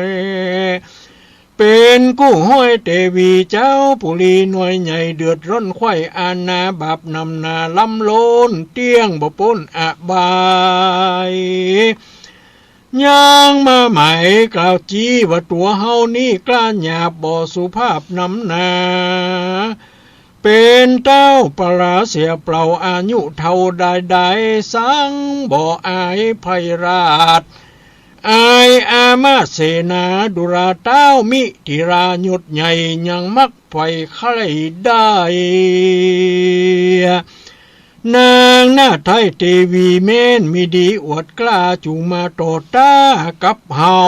ย เป๋นกู้ฮ้อยเตวี เจ้าปุรีหน่วยใหญ่ เดือดร้อนใคว่อาณา บาปนำนาล้ำล้น เตี้ยงบ่ป๊นอบาย ยังมาหมายกล่าวจี้ว่าตั๋วเฮานี้กล้าหยาบ บ่สุภาพนำนา เป๋นเต้าปลาเสียเปล่า อายุเฒ่าดายดาย สังบ่อายไพร่ราช อายอามาตย์เสนา ดูราเต้ามิถิรายศใหญ่ ยังมักใฝ่ใคร่ได้ นางนาฏไทยเตวีแม่นมีดีอวดกล้า จุ่งมาต่อต้ากับเฮา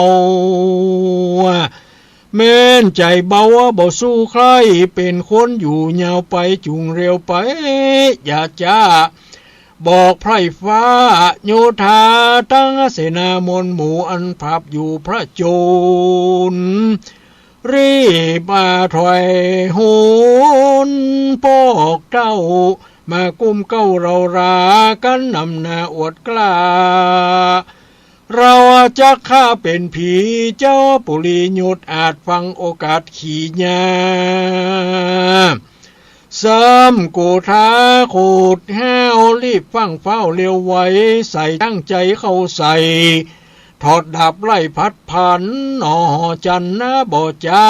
แม่นใจ๋เบาบ่สู้ใคร่ เป๋นคนอยู่ยาวไป จุ่งเร็วไป อย่าจ๊า บอกไพร่ฟ้า โยธาตังเสนามวลหมู่ อันผับอยู่พระโจร รีบมาถอยหน ปอกเต้า มากุ้มเกล้าเฮารา กันนำหน้าอวดกล้า เฮาจักฆ่าเป๋นผี เจ้าปุรียศอาจฟังโอกาสขี่หญ้า ซ้ำโกธาโขดห้าว รีบฟั่งฟ้าวเร็วไว ใส่จ้างใจ๋เข้าใส่ ถอดดาบไล่ผัดผัน หนอหอจันทร์นะบ่จ๊า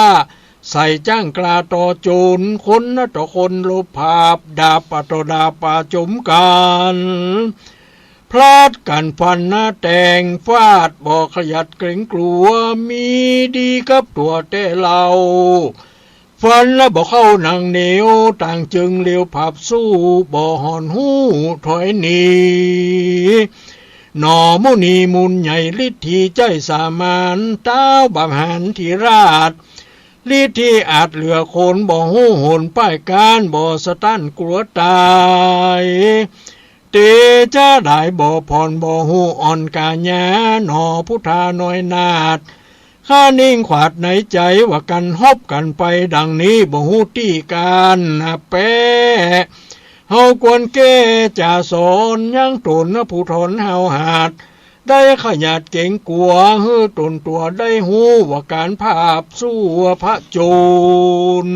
ใส่จ้างกล้าต่อโจร คนนะต่อคนลบผาบ ดาบปะต่อดาบปะจมกั๋น พลัดกั๋นฟันนะแตงฟาด บ่ขยัดเกรงกลัว มีดีกับตั๋วแต๊เล่า ฟันละบ่เข้าหนังเหนียว ต่างจึงเลียวผับสู้ บ่ห่อนฮู้ถอยหนี หนอมุนีมูลใหญ่ ฤทธีใจ๊สามาน เต้าบาปหาญถิราช ฤทธีอาจเหลือคน บ่ฮู้หนป้ายก้าน บ่สะต้านกลัวต๋าย เตจ๊ะดายบ่ผ่อน บ่ฮู้อ่อนก๋าหญ้า หนอพุทธาน้อยนาฏ ข้านิ่งขวาดในใจ๋ ว่ากั๋นฮบกั๋นไปดังนี้ บ่ฮู้ตี้ก๋านนะแป๊ เฮาควรแก้จ๋าสอน ยังต๋นนะผู้ถอนห้าวหาด ได้ขยัดเกรงกลัว หื้อต๋นตั๋วได้ฮู้ ว่าก๋านผับสู้พระโจร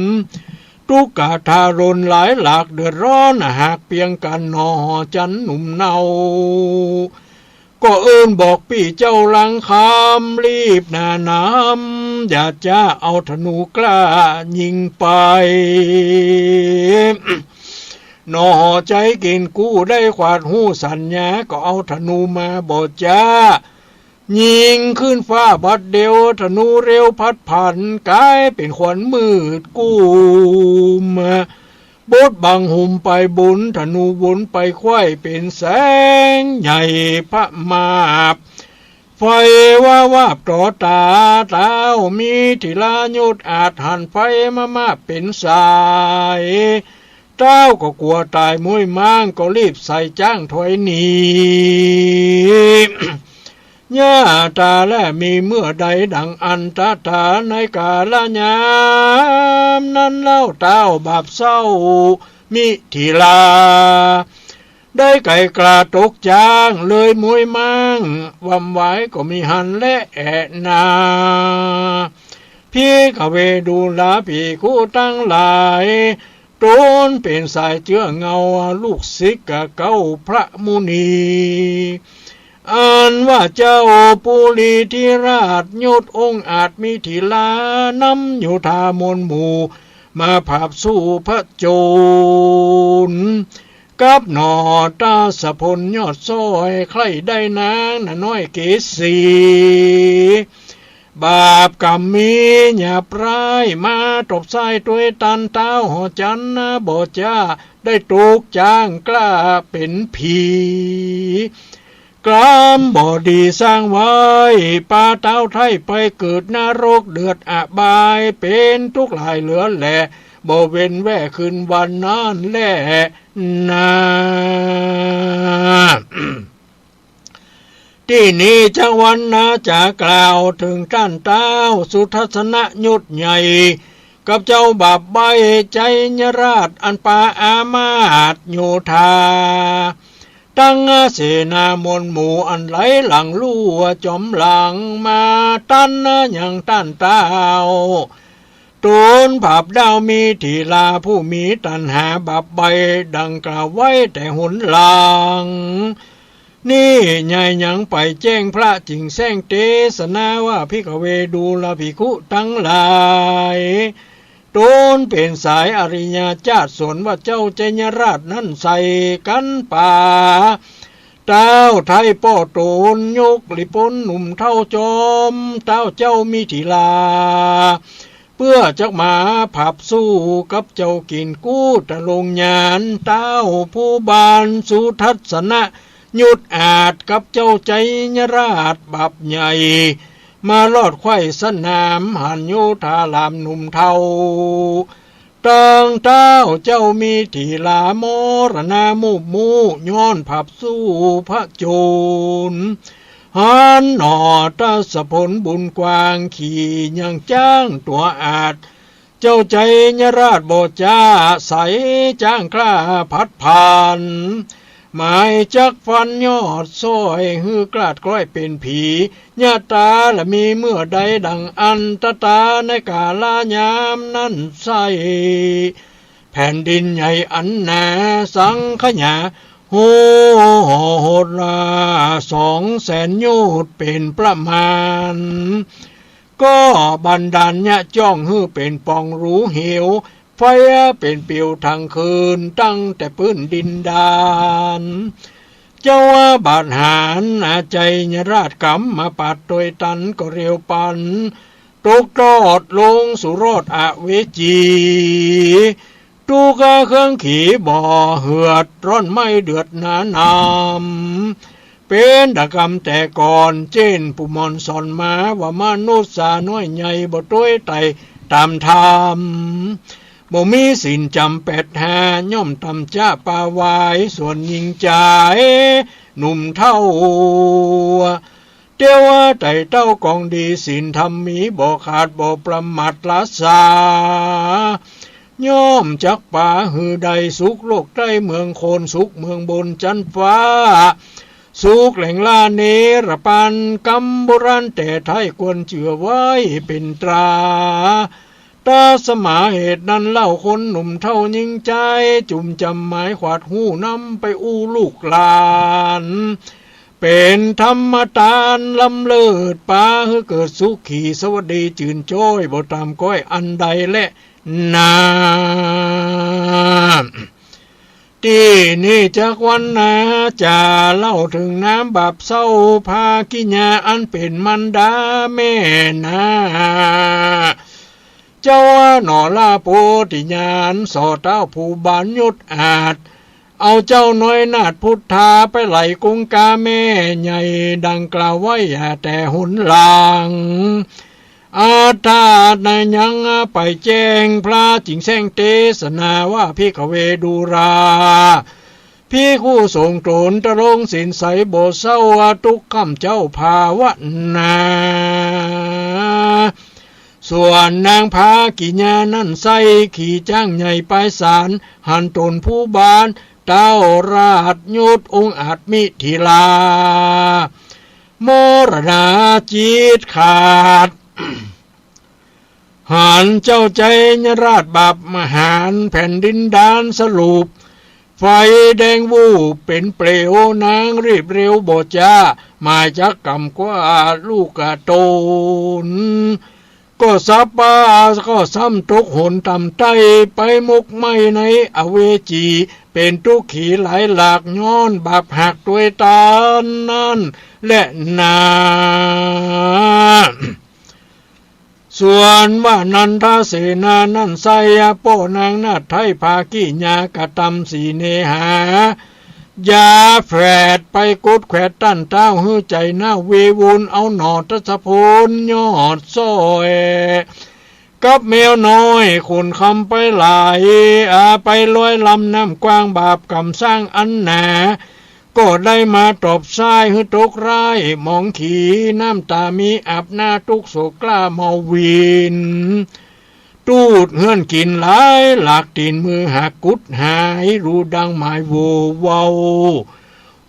ตุ๊กข์ทารุณหลายหลาก เดือดร้อนหากเปียงกั๋น หนอหอจันทร์หนุ่มเนา ก็เอิ้นบอกปี้เจ้าหลังคำ รีบหน้าหนำ อย่าจ๊าเอาธนูกล้ายิงไป หน่อใจ๊กิ๋นกู้ได้ขวาดฮู้สัญญา ก็เอาธนูมาบ่จ๊า ยิงขึ้นฟ้าบัดเดียว ธนูเร็วพัดผัน ก๋ายเป๋นควันมืดกุม บดบังหุมไปบุญ ธนูวนไปไขว้เป๋นแสงใหญ่พะมาบ ไฟวาบวาบต่อต๋า ต้าวมิถิลายศอาจหันไฟมามาบเป๋นสาย ต้าวก็กั๋วต๋าย ม้วยม้างก็รีบใส่จ๊างถอยหนี อย่าต๋าแลมีเมื่อใดดังอันตะต๋า ในก๋าละยามนั้นเล่า ต้าวบาปเศร้ามิถิลา ได้ไก๋กล้าตกจ๊างเลยม้วยม้าง วำวายก็มิหันแลแอะนา ภิกขเวดูราภิกขุตังหลาย ต๋นเป๋นสายเจื้อเงาลูกศิษย์ก้าเก๊าพระมุนี อันว่าเจ้าปุริธิราชยศองอาจมิถิลานำโยธามวลหมู่ มาผาบสู้พระโจร กับหน่อทศพลยอดซ้อย ใคร่ได้นางนาน้อยเกสี บาปกรรมมีหยาบร้าย มาตบซ้ายตวยตัน ต้าวหอจันทร์นาบ่จ๊า ได้ตกจ๊างกล้าเป๋นผี กรรมบ่ดีสร้างไว้ ปาต้าวไท้ไปเกิดนรกเดือดอบาย เป๋นตุ๊กข์หลายเหลือแหละ บ่เว้นแว่คืนวันนั้นแลนา ตี้นี้จักวรรณาจะกล่าวเถิงต้านต้าวสุทัศนยศใหญ่ กับเจ้าบาปใบ้ไชยราชอันปาอามาตย์โยธา ตังเสนามวลหมู่อันไหลหลั่งลู่จ๋อมหลังมา ตันยังต้านต้าว ต๋นผาบด้าวมิถิลาผู้มีตัณหาบาปใบ้ดังกล่าวไว้แต่หนหลัง นี้ใหญ่ยังไปแจ้งพระจิ่งแจ้งเตสนาว่า ภิกขเวดูราภิกขุตังหลาย ต๋นเป๋นสายอริยาจ้าด ส่วนว่าเจ้าไชยราชนั้นใส่กั๋นป๋า ต้าวไท้ป้อต๋นยกหลีปนหนุ่มเฒ่าจ๋อม ต้าวเจ้ามิถิลา เปื้อจักมาผาบสู้กับเจ้ากิ๋นกู้ ตะลงญาณต้าวผู้บานสุทัศนยศอาจ กับเจ้าไชยราชบาปใหญ่ มารอดไขว้สนามหันโยธารามหนุ่มเฒ่า ตังต้าวเจ้ามิถิลามรณามูบมู่ ย้อนผาบสู้พระโจร หันหน่อทศพลบุญกว้าง ขี่ยังจ๊างตั๋วอาจ เจ้าไชยราชบ่จ๊า ใส่จ๊างกล้าผัดผัน หมายจักฟันยอดซ้อย หื้อกลาดกล้อยเป๋นผี อย่าต๋าละมีเมื่อใดดังอันตะต๋า ในก๋าละยามนั้นไส้ แผ่นดินใหญ่อันหนาสังขยา โห โหดราสองแสนโยชน์เป๋นประมาณ ก็บันดาลยะจ้องหื้อเป๋นป่องรูเหว ไฟเป๋นปิวทั้งคืน ตั้งแต่ปื้นดินดาน เจ้าบาทหาญอาไชยราชกำมาปัดตวยตัน ก็เร็วปัน ตกตอดลงสู่รอดอเวจี ตุ๊กข์เครื่องขีบ่เหือด ร้อนไหม้เดือดหนานำ เป๋นดังกำแต่ก่อน เจ้นผู้หม่อนสอนมา ว่ามนุษย์สาน้อยใหญ่ บ่ตวยไต่ต๋ามธรรม บ่มีศีลจ๋ำแปดห้า ย่อมต่ำจ๊าปาวาย ส่วนญิงจายหนุ่มเฒ่า เตียวไต่เต้ากองดี ศีลธรรมมีบ่ขาด บ่ประมาทละสา ย่อมจักปาหื้อได้สุขโลกใต้เมืองโคน สุขเมืองบนจั๊นฟ้า สุขแหล่งล้าเนรปาน กำโบราณแต่ไท้ควรเจื้อไว้เป๋นตรา ตาสมาเหตุนั้นเล่า คนหนุ่มเฒ่าญิงจาย จุ่มจ๋ำหมายขวาดฮู้นำไปอู้ลูกหลาน เป เป๋นธรรมตานล้ำเลิศ ปาหื้อเกิดสุขีสวัสดีจื่นจ้อย บ่ต่ำก้อยอันใดแลนา ตี้นี้จักวันนา จะเล่าเถิงนางบาปเศร้า ภากิญญาอันเป๋นมารดาแม่นา เจ้าหนอลาโปติญาณ ส่อเต้าผู้บานยุทธอาจ เอาเจ้าน้อยนาถพุทธา ไปไหลกงกาแม่ใหญ่ ดังกล่าวไว้แต่หนหลัง อัฏฐานะยังไปแจ้ง พระจึงแจ้งเตสนาว่า ภิกขเวดูรา ภิกขุสงฆ์ตนตรงศีลใสบ่เศร้า ทุกค่ำเจ้าภาวนา ส่วนนางภากิญญานั้นไส้ ขี่จ๊างใหญ่ไปศาล หันต๋นผู้บาน เต้าราชยุทธองอาจมิถิลา มรณาจิตขาด หันเจ้าชัยราชบาปมหาญ แผ่นดินดานสลบ ไฟแดงวูบเป๋นเปลว นางรีบเร็วบ่จ๊า หมายจักกำคว้าลูกต๋น ก็สับปะก็ซ้ำตกหนต่ำใต้ ไปหมกไหม้ในอเวจี เป๋นทุกขีหลายหลาก ย้อนบาปหักตวยตานนั้นแลนา ส่วนว่านันทเสนานั้นไส้ ป้อนางนาถไท้ภากิญญากระตำสีเนหา ยาแฝดไปกุดแขวดต้านเต้า หื้อใจ๋หน้าเววุน เอาหน่อทัศพลยอดซ้อย กับแมวน้อยขนคำไปหลาย อาไปลอยลำน้ำกว้าง บาปกรรมสร้างอันหนา ก็ได้มาตอบซ้าย หื้อตกร้ายหมองขี น้ำต๋ามีอาบหน้า ตุ๊กข์โศกกล้าเมาวิน ตูดเฮือนกิ๋นหลายหลาก ตี๋นมือหักกุดหาย รูดังหมายโหว่เว้า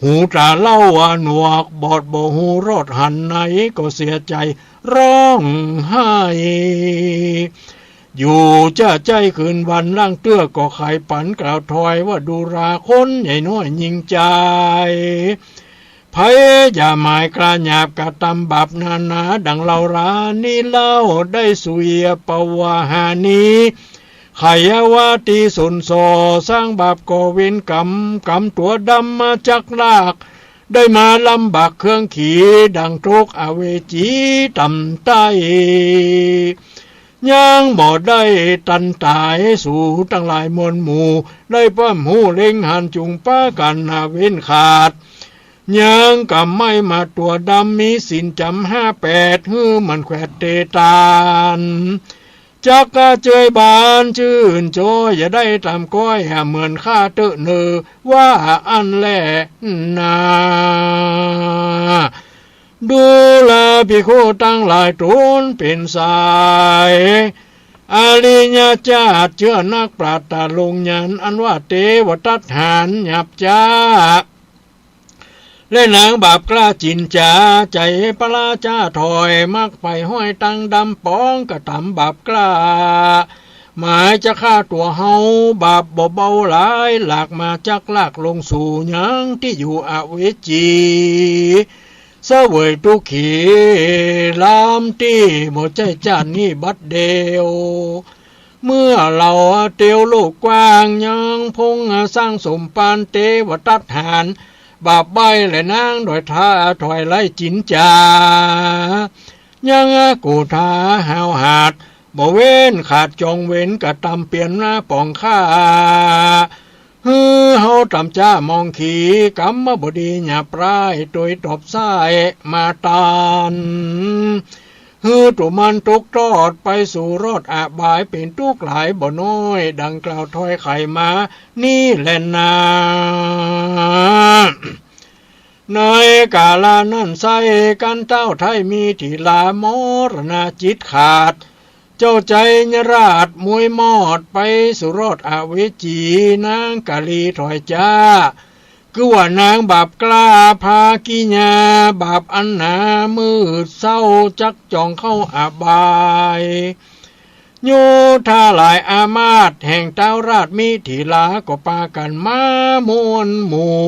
หูต๋าเล่าหนวกบอด บ่ฮู้รอดหันไหน ก็เสียใจ๋ร้องไห้ อยู่จะใจ๊คืนวัน ล่างเตื้อก็ไขปัน กล่าวถอยว่า ดูราคนใหญ่น้อยยิ่งใจ๋ ไผอย่าหมายกล้าหยาบ กระตำบาปนานา ดังเล่ารานี้เล่า ได้สุยปวาหานี ไขยาวาตีสนส่อ สร้างบาปก่อเวรกรรม กำตั๋วดำมาจักลาก ได้มาลำบากเครื่องขี ดังตกอเวจีต่ำใต้ ยังบ่ได้ตันต๋าย สูตังหลายมวลหมู่ ได้ป้อมฮู้เล็งหัน จุ่งปากั๋นหน้าเว้นขาด ยังกำไม้มาตั๋วดำ มีศีลจ๋ำห้าแปด หื้อมันแขวดเตตาน จักกระเจยบานจื้นจ้อย อย่าได้ต๋ามก้อย เหมือนข้าเต๊อะเนอ ว่าอั้นแลนา ดูราภิกขุตังหลาย ต๋นเป๋นสายอริยจาติ เจื้อนักปราชญ์ต๋าลงญาณ อันว่าเตวทัตหารหยาบจ๊า และนางบาปกล้าจิ๋นจ๋า ใจ๋ปะล้าจ๊าถอย มักใฝ่ห้อยตังดำป๋อง กระตำบาปกล้า หมายจะฆ่าตั๋วเฮา บาปบ่เบาหลาย หลากมาจักลากลงสู่ยังตี้อยู่อเวจี เสวยตุ๊กขีล้ำตี้ บ่ใจ้จ๊าดนี้บัดเดียว เมื่อเล่าเตียวโลกกว้าง ยังพงสร้างสมปาน เตวทัตหาร บาปใบ้และนางดอยท้า ถอยไล่จิ๋นจ๋า ยังกูท้าห้าวหาด บ่เว้นขาดจองเวร กระตำเปียนหน้าป๋องฆ่า หื้อเฮาต๋ามจ๊ามองขี กรรมบ่ดีหยาบร้าย ตวยตอบซ้ายมาตัน หื้อตั๋วมันตกตอด ไปสู่รอดอบาย เป๋นตุ๊กข์หลายบ่น้อย ดังกล่าวถอยไขมานี้แลนา ในกาลานั้นไส้ กั๋นเต้าไท้มิถิลา มรณาจิตขาด เจ้าชัยราชมวยมอด ไปสู่รอดอเวจี นางกาลีถอยจ๊า คือว่านางบาปกล้าภากิญญา บาปอันหนามืดเศร้า จักจ่องเข้าอบาย โยธาหลายอามาตย์ แห่งเต้าราชมิถิลา ก็ปากั๋นมามวลหมู่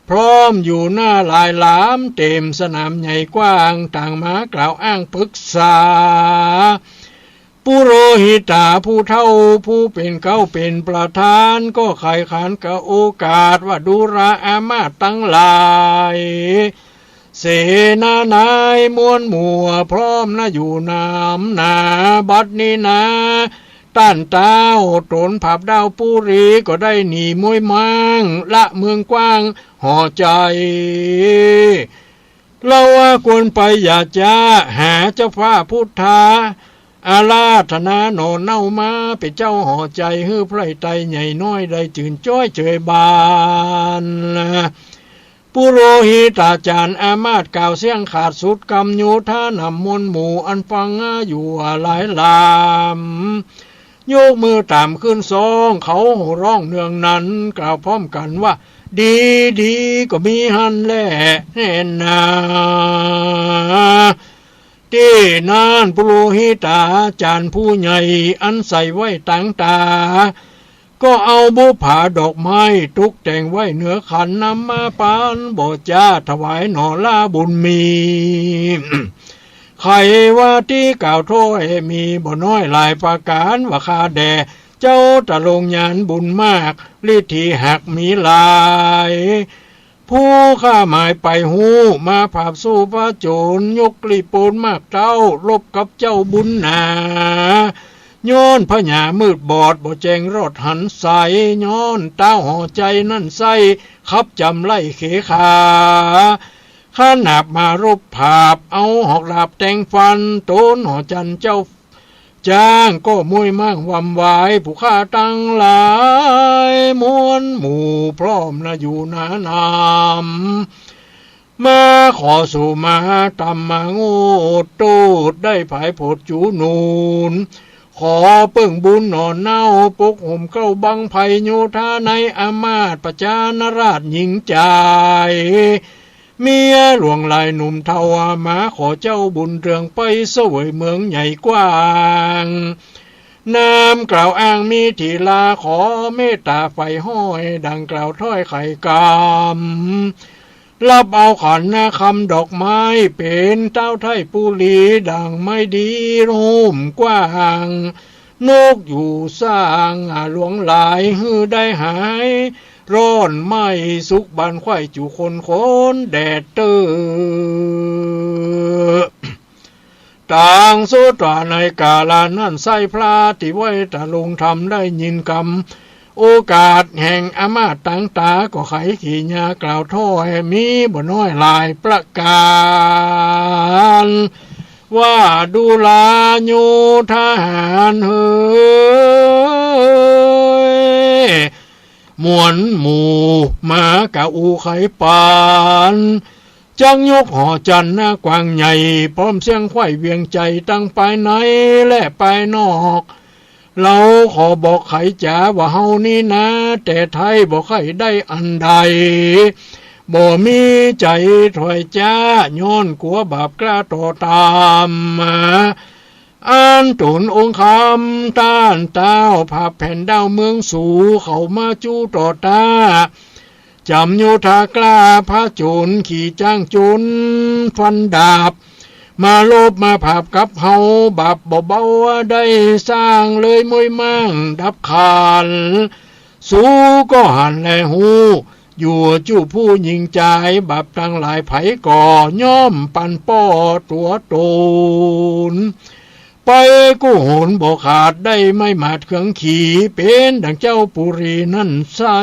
พร้อมอยู่หน้าหลายหลาม เต็มสนามใหญ่กว้าง ต่างมากล่าวอ้างปรึกษา ปุโรหิตาผู้เฒ่า ผู้เป๋นเก๊าเป๋นประธาน ก็ใค่ขานกาโอกาสว่า ดูราอามาตย์ตังหลาย เสนานายมวลหมู่พร้อมนาอยู่หนามนา บัดนี้นา ต้านเต๊าต๋นผาบดาวปุรี ก็ได้หนีม้วยม่าง ละเมืองกว้างหอใจ๋ เฮาว่าควรไปอย่าจ๊า หาเจ้าฟ้าพุทธา อาราธนาหน่อเน่ามา เป๋นเจ้าหอใจ๋ หื้อไพร่ไตใหญ่น้อย ได้จื่นจ๊อยเจยบาน ปุโรหิตาจ๋ารย์อามาตย์กล่าวเสี้ยงขาดสุดกำ โยธานำมวลหมู่อันฟังอยู่หลายหลาม ยกมือต๋ามขึ้นสอง เขาฮ้องเนืองนั้น กล่าวพร้อมกั๋นว่า ดี ดี ก็มีหั้นแลแน่นา ตี้นั้นปุโรหิตาจ๋ารย์ผู้ใหญ่ อันใส่ไหว้ตางต๋า ก็เอาบุปผาดอกไม้ตกแต่งไว้เหนือขัน นำมาปันบ่จ๊าถวายหน่อลาบุญมี ใค่ว่าตี้กล่าวถ้อยมีบ่น้อยหลายประก๋าน ว่าข้าแด่เจ้าตะลงยานบุญมาก ฤทธิหากมีหลาย ผู้ข้าหมายไปฮู้ มาผาบสู้พระโจ๋ร ยกลีโปนมากเต๊า รบกับเจ้าบุญหนา ย้อนพญามืดบอด บ่แจ้งรอดหันใส ย้อนเต๊าหอใจ๋นั้นไส้ คับจ๋ำไล่เขขา ขนาบมารบผาบ เอาหอกดาบแตงฟัน ต๋นหอจันทร์เจ้า จ้างก็ม้วยม่างวำวาย ผู้ข้าตังหลายมวลหมู่พร้อมนาอยู่หนานำ มาขอสู่มาตำมาโง่โต้ษ ได้ผายโผดจูหนุน ขอเปิ้งบุญหน่อเน่า ปกห่มเกล้าบังไพร โยธาในอามาตย์ประจานราชหญิงใจ๋ เมียหลวงหลายหนุ่มเฒ่า มาขอเจ้าบุญเรืองไปเสวยเมืองใหญ่กว้าง นามกล่าวอ้างมีทีลา ขอเมตต๋าใฝ่ห้อย ดังกล่าวถ้อยไขกำ รับเอาขันนาคำดอกไม้ เป๋นเต๊าไท้ปุรี ดังไม้ดีร่มกว้าง นกอยู่สร้างหลวงหลาย หื้อได้หาย ร้อนไหม้สุกบานไขว้จุคนคนแดดเต๊อ ต่างสุดว่าในกาลานั้นไส้พระตี้ไหว้ตะลงธรรมได้ยินกำ โอกาสแห่งอามาตย์ตังต๋า ก็ไขขี่ญากล่าวถ้อยมีบ่น้อยหลายประก๋าน ว่าดูราโยธาหารเหย มวลหมู่มากาอูไขปาน จักยกหอจันทร์หน้ากว้างใหญ่ พร้อมเสี้ยงไขว้เวียงใจ๋ตังภายในและภายนอก เฮาขอบอกไขจ๋าว่าเฮานี้นา แต่ไท้บ่ใค่ได้อันใด บ่มีใจ๋ถอยจ๊า ย้อนกั๋วบาปกล้าต่อต๋ามมา อันต๋นองค์คำต้านเต๊าผาบแผ่นดาวเมืองสู เขามาจู้ต่อต้า จ๋ำโยธากล้าพระโจ๋ร ขี่จ๊างโจ๋รฟันดาบ มารบมาผาบกับเฮา บาปบ่เบาได้สร้างเลยม้วยม่างดับขัน สูก็หันแลฮู้ อยู่จุผู้หญิงจาย บาปตังหลายไผก็ย่อมปันป้อตั๋วต๋น ไปกู้หนบ่ขาด ได้ไม้หมาดเคืองขี่ เป๋นดังเจ้าปุรีนั้นไส้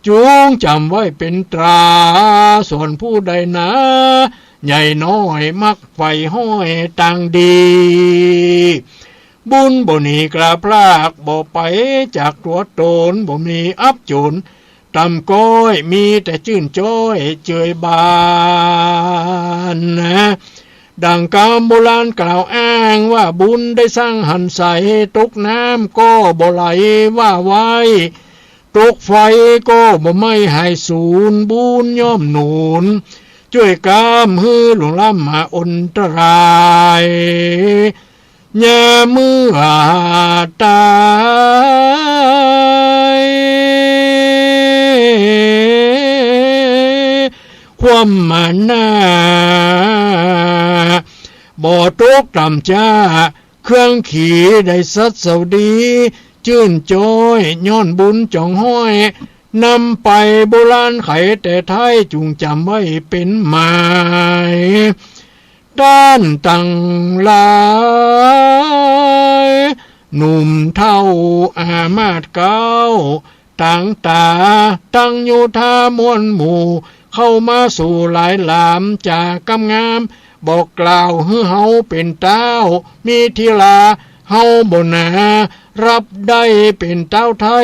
จุ่งจ๋ำไว้เป๋นตรา ส่วนผู้ใดนา ใหญ่น้อยมักใฝ่ห้อยตังดี บุญบ่หนีกล้าพลาก บ่ไปจากตั๋วต๋น บ่มีอับจ๋นต่ำก้อย มีแต่จื้นจ๊อยเจยบานนา ดังกำโบราณกล่าวอ้างว่า บุญได้สร้างหันใส ตกน้ำก็บ่ไหลว่าไว้ ตกไฟก็บ่ไหม้หายสูญ บุญย่อมหนุนจ้วยกำ หื้อล่วงล้ำมาอันตราย ยามเมื่อต๋าย ความหมายหน้า บ่ตกต่ำจ๊า เครื่องขี่ได้สัดเสี้ยวดี จื้นจ้อย ย้อนบุญจ๋องฮ้อย นำไปโบราณไขแต่ไท้ จุ่งจ๋ำไว้เป๋นหมาย ต้านตังหลาย หนุ่มเฒ่าอามาตย์เก๊า ตังต๋าตังโยธามวลหมู่ เข้ามาสู่หลายหลามจ๋ากำงาม บอกกล่าวหื้อเฮาเป๋นต๊าวมิถิลา เฮาบ่หนา ฮับได้เป๋นต๊าวไท้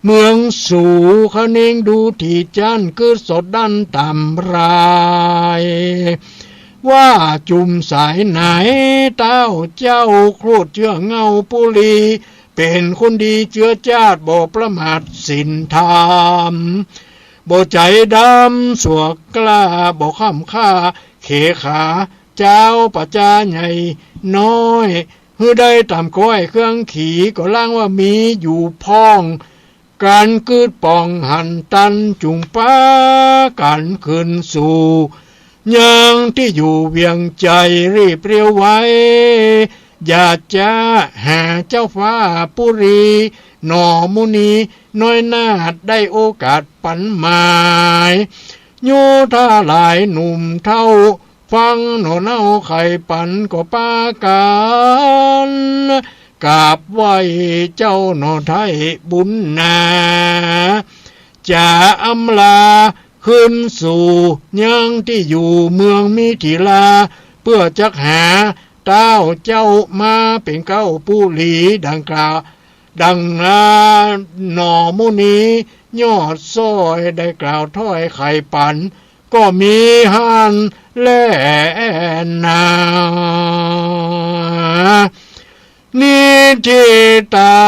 เมืองสูขะเนงดูถี่จั้น กึ๊ดสดดั้นต่ำราย ว่าจุ่มสายไหน ต๊าวเจ้าโคตรเจื้อเง่าปุรี เป๋นคนดีเจื้อจ้าด บ่ประมาทศีลธรรม บ่ใจ๋ดำสั่วกล้า บ่ค่ำค่าเขขา เจ้าป่าจ๊าใหญ่น้อย หื้อได้ต๋ามก้อยเครื่องขี่ ก็ลางว่ามีอยู่พ่อง ก๋านกึ๊ดป่องหันตัน จุ่งปากั๋นขึ้นสู่ ยังตี้อยู่เวียงใจ๋ รีบเร็วไว อย่าจ๊าหาเจ้าฟ้าปุรี หน่อมุนีน้อยนาฏ ได้โอกาสปั๋นหมาย โยธาหลายหนุ่มเฒ่า ฟังหน่อเน่าไข่ปั๋นก็ปากั๋น กราบไหว้เจ้าหน่อไท้บุญหนา จะอำลาขึ้นสู่ยังตี้อยู่เมืองมิถิลา เปื้อจักหาต๊าวเจ้ามาเป๋นเก๊าปุรี ดังกล่าว ดังนั้นหน่อมุนียอดซ้อย ได้กล่าวถ้อยไขปั๋น ก็มีหั้นแลนา นิธิตั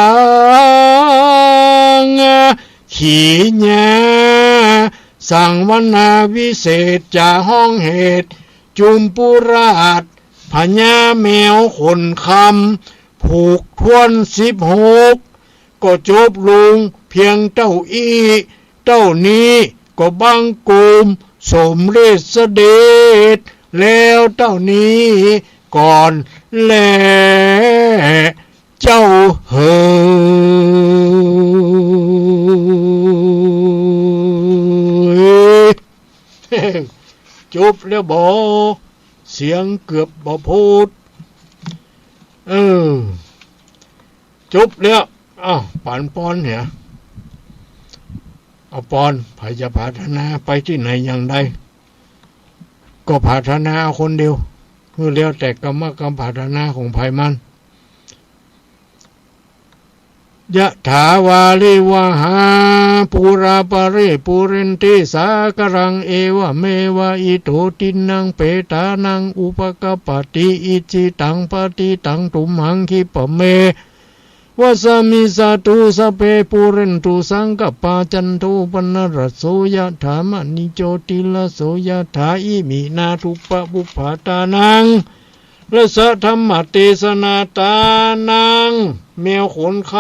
ง ขีญา สังวนาวิเศษ จะฮ้องเหตุ จุมปุราช พญาแมวขนคำ ผูกถ้วนสิบหก ก็จบลงเพียงเต้าอี้ เต้านี้ ก็บังคมสมเร็จเสด็จ แล้วเต้านี้ก่อนแล เจ้าเหย จบแล้วบ่ เสียงเกือบบ่พูด เออ จบแล้ว อ้าว ปั๋นปอนเหีย เอาปอน ใผจะผาถนาไปตี้ไหนอย่างใด ก็ผาถนาเอาคนเดียว คือแล้วแต่กรรมะกรรมผาถนาของใผมัน ยะถาวาริวหาปูราปะริปูเรนติสาคารัง เอวะเมวะอิโตตินนังเปตานังอุปะกัปปะติ อิจฉิตังปะติตังตุมหังคิปะเม วะสะมิสสะตุ สัพเพปูเรนตุสังกัปปา จันโทปะนะระโส ยะถามะณิโชติระโส ยะถา อิมินาทุปปะปุปปาตานัง ละสะธัมมะเตสนาตานัง แมวขนค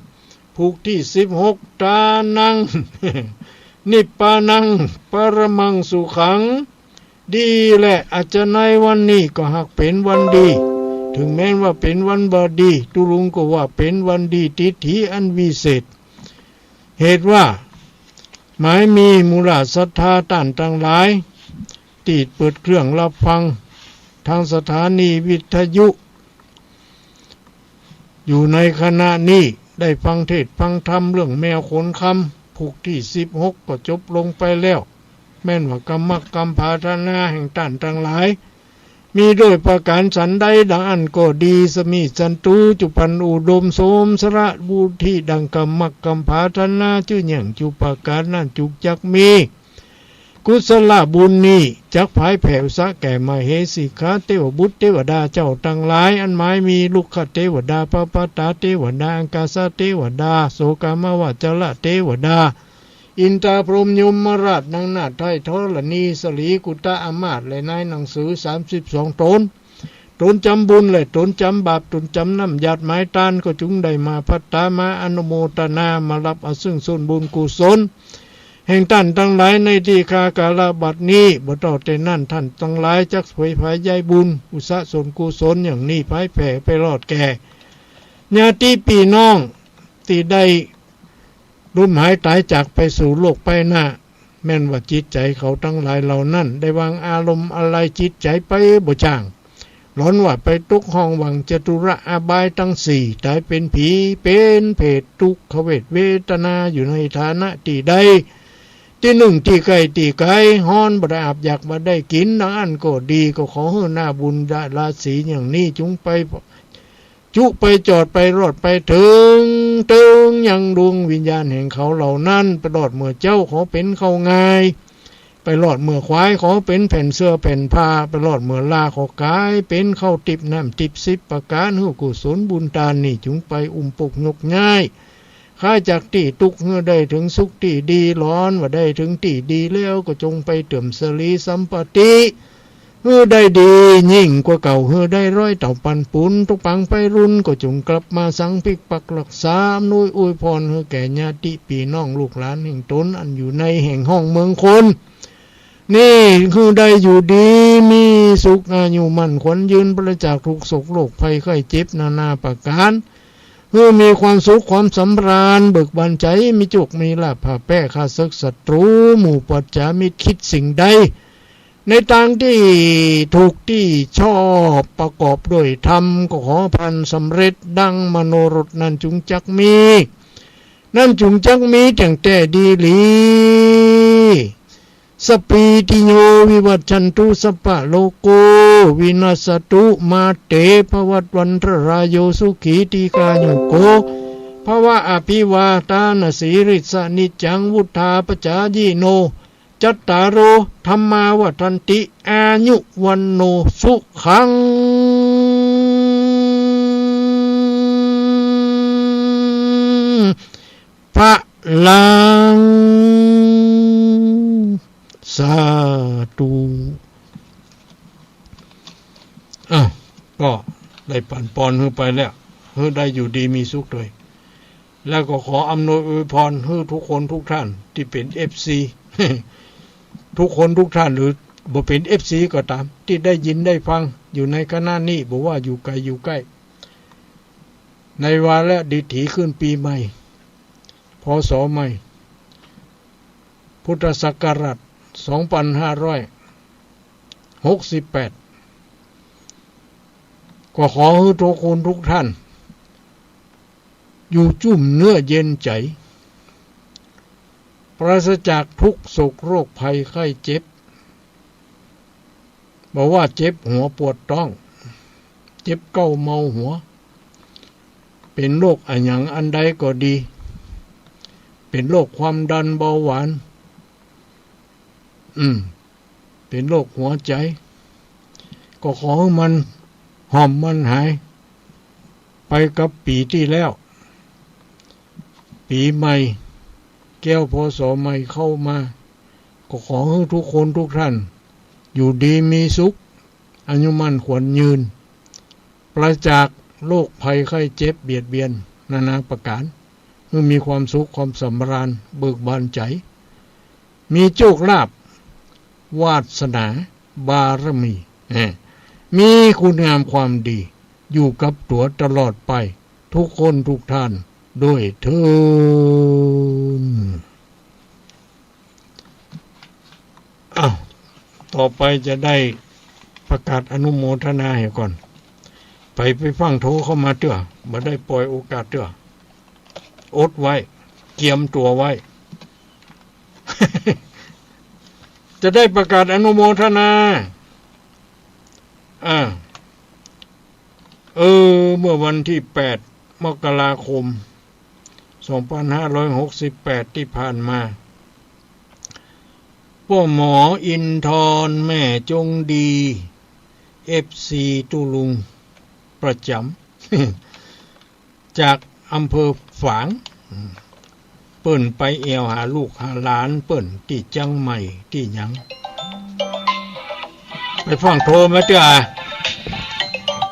ำ ผูกตี้สิบหก ตานัง นิพพานัง ปะระมังสุขัง ดีแล อาจจะในวันนี้ก็หากเป๋นวันดี ถึงแม้นว่าเป๋นวันบ่ดี ตุ๊ลุงก็ว่าเป๋นวันดี ติดถีอันวิเศษ เหตุว่า หมายมีหมู่เหล่าศรัทธาต้านตังหลาย ตี้เปิดเครื่องฮับฟัง ตางสถานีวิทยุ อยู่ในขณะนี้ ได้ฟังเทศน์ฟังธรรมเรื่องแมวขนคำ ผูกตี้สิบหก ก็จบลงไปแล้ว แม้นว่ากรรมะกรรมผาถนาแห่งต้านตังหลาย มีโดยประก๋านสันใดดังอั้นก็ดี สมีสันตุ จุภัณฑ์อุดมสมสระบุญตี้ดังกรรมะกรรมผาถนาจื้อแย่งจุประก๋านนั้นจุกจักมี กุศลบุญนี้จักผายแผ่อุสะแก่มเหสีขาเตวบุตรเตวดาเจ้าตังหลาย อันหมายมีลุกขเตวดา ปะปะตาเตวดา อังคาสะเตวดา โสกามาวจระเตวดา อินทาพรหมยมราช นางนาฏไท้ธรณี สรีกุตตะอามาตย์ และนายหนังสือสามสิบสองต๋น ต๋นจ๋ำบุญและต๋นจ๋ำบาป ต๋นจ๋ำน้ำหยาดหมายตาน ก็จุ่งได้มาพัตตา มาอนุโมตนา มาฮับเอาซึ่งส่วนบุญกุศล แห่งต้านตังหลายในตี้คากาลบัดนี้ บ่เต้าแต่นั้น ต้านตังหลายจักเผยผายใยบุญ อุสะส่วนกุศลอย่างนี้ ผายแผ่ไปรอดแก่ญาติปี้น้องตี้ได้ ล้มหายต๋ายจากไปสู่โลกไปหน้า แม่นว่าจิตใจ๋เขาตังหลายเหล่านั้น ได้วางอารมณ์อาลัยจิตใจ๋ไปบ่จ้าง หลอนว่าไปตกห้องหว่างจตุระอบายตังสี่ ต๋ายเป๋นผี เป๋นเปรต ทุกขเวทเวทนาอยู่ในฐานะตี้ใด ตี้นึ่งตี้ใก้ตี้ไก๋ ฮ้อนบ่ได้อาบ อยากบ่ได้กิ๋น ดังอั้นก็ดี ก็ขอหื้อหน้าบุญราศีอย่างนี้ จุงไป จุไปจอดไปรอดไปเถิง เถิงยังดวงวิญญาณแห่งเขาเหล่านั้น ไปรอดเมื่อเจ๊าขอเป๋นข้าวงาย ไปรอดเมื่อควายขอเป๋นแผ่นเสื้อแผ่นผ้า ไปรอดเมื่อลาขอกลายเป๋นข้าวติ๊บน้ำติ๊บสิบประก๋าน หื้อกุศลบุญตานนี้จุงไปอุ้มปุกยกย้าย คลายจากตี้ตุ๊กข์หื้อได้เถิงสุขตี้ดี หลอนว่าได้เถิงตี้ดีแล้วก็จงไปเติมสรีสัมปัตติ หื้อได้ดียิ่งกว่าเก่า หื้อได้ร้อยเต้าปันปุน ตุ๊กปังไปรุ่นก็จงกลับมาสังพิกปักรักษา อำนวยอวยพรหื้อแก่ญาติปี้น้องลูกหลานแห่งตนอันอยู่ในแห่งห้องเมืองคน นี่หื้อได้อยู่ดีมีสุข อายุมั่นขวัญยืน ปราศจากทุกข์โศกโรคภัยไข้เจ็บนานาประก๋าน หื้อมีความสุขความสำราญเบิกบานใจ๋ มีโจคมีลาภผ่าแป๊ข้าศึกศัตรู หมู่ปัจจามิตร คิดสิ่งใด ในตางตี้ถูกตี้ชอบประกอบด้วยธรรม ก็ขอผ่านสำเร็จดังมโนรสนั้นจุงจักมี นั้นจุงจักมีแต๊งแต๊ดีหลี สัพพีติโยวิวัชชันตุ สัพพะโรโควินัสสะตุ มาเตภวัตวันตรายโย สุขีทีฆายุโกภวะ อภิวาทานะสีลิสสะ นิจจังวุฑฒาปจายิโน จัตตาโรธัมมาวัฑฒันติ อายุวัณโณสุขังพลัง สาธุ อ้าว ก็ได้ปั๋นปอนหื้อไปแล้ว หื้อได้อยู่ดีมีสุขตวย แล้วก็ขออำนวยอวยพรหื้อทุกคนทุกท่านตี้เป๋นเอฟซี ทุกคนทุกท่าน หรือบ่เป๋นเอฟซีก็ต๋าม ตี้ได้ยินได้ฟังอยู่ในขณะนี้ บ่ว่าอยู่ไก๋อยู่ใก้ ในวาระดิถีขึ้นปี๋ใหม่ พ.ศ. ใหม่ พุทธศักราช สองปันห้าร้อยหกสิบแปด ก็ขอหื้อทุกคนทุกท่าน อยู่จุ่มเนื้อเย็นใจ๋ ปราศจากทุกข์โศกโรคภัยไข้เจ็บ บ่ว่าเจ็บหัวปวดต๊อง เจ็บเก๊าเมาหัว เป๋นโรคอะหยังอันใดก็ดี เป๋นโรคความดันเบาหวาน อืม เป๋นโรคหัวใจ๋ ก็ขอหื้อมันห่อมมันหายไปกับปี๋ตี้แล้ว ปี๋ใหม่แก้ว พ.ศ. ใหม่เข้ามา ก็ขอหื้อทุกคนทุกท่าน อยู่ดีมีสุข อายุมั่นขวัญยืน ปราศจากโรคภัยไข้เจ็บเบียดเบียนนานาประก๋าน หื้อมีความสุขความสำราญเบิกบานใจ๋ มีโจคลาภ วาสนา บารมี เอ่อ มีคุณงามความดี อยู่กับตั๋วตลอดไป ทุกคนทุกท่าน ด้วยเทอญ อ้าว ต่อไปจะได้ประกาศอนุโมทนาเหียก่อน ไป ไปฟั่งโทรเข้ามาเตื้อ บ่ได้ปล่อยโอกาสเตื้อ อดไว้ เกียมตั๋วไว้ จะได้ประกาศอนุโมทนา อ่า เออ เมื่อวันตี้แปด มกราคม สองปันห้าร้อยหกสิบแปด ตี้ผ่านมา ป้อหมออินทร แม่จงดี เอฟซี ตุ๊ลุงประจ๋ำ จากอำเภอฝาง เปิ้นไปแอ่วหาลูกหาหลานเปิ้นตี้เจียงใหม่ตี้หยัง ไปฟั่งโทรมาเตื้อ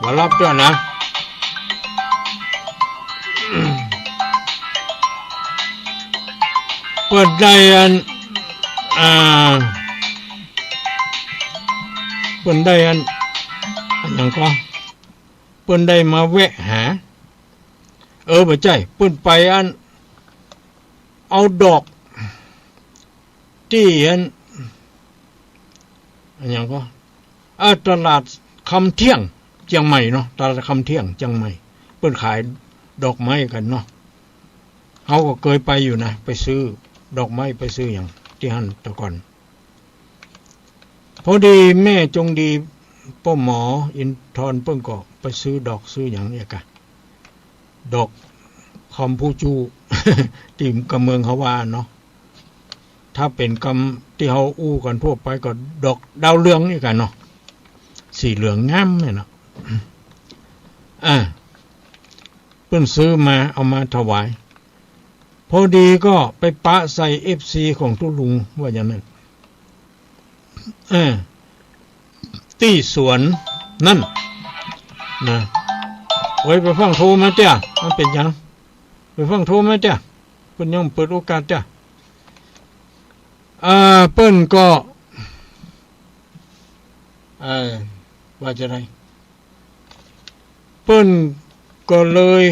บ่ฮับเตื้อนะ เปิ้นได้อัน อ่า เปิ้นได้อัน อันหยังก็ เปิ้นได้มาแวะหา เออ บ่ใจ้ เปิ้นไปอัน เอาดอก ตี้อัน อันหยังก็ อ่า ตลาดคำเที่ยงเจียงใหม่เนาะ ตลาดคำเที่ยงเจียงใหม่ เปิ้นขายดอกไม้กั๋นเนาะ เฮาก็เกยไปอยู่นะ ไปซื้อดอกไม้ ไปซื้อหยังตี้หั้นแต่ก่อน พอดีแม่จงดี ป้อหมออินทรเปิ้นก็ไปซื้อดอกซื้อหยังเอียกะ ดอกคำผู้จู้ ตี้กำเมืองเขาว่าเนาะ ถ้าเป๋นกำตี้เฮาอู้กั๋นทั่วไปก็ดอกดาวเรืองเอียกะเนาะ สีเหลืองงามเนี่ยเนาะ อ่า เปิ้นซื้อมาเอามาถวาย พอดีก็ไปปะใส่เอฟซีของตุ๊ลุงว่าอย่างนั้น เออ ตี้สวนนั่นนะ โอ้ย ไปฟังโทรมาเตี้ย มันเป๋นหยัง ไปฟังโทรมาเตี้ย เปิ้นยังเปิดโอกาสเตี้ย อ่า เปิ้นก็ เอ่อ ว่าจะได เปิ้นก็เลย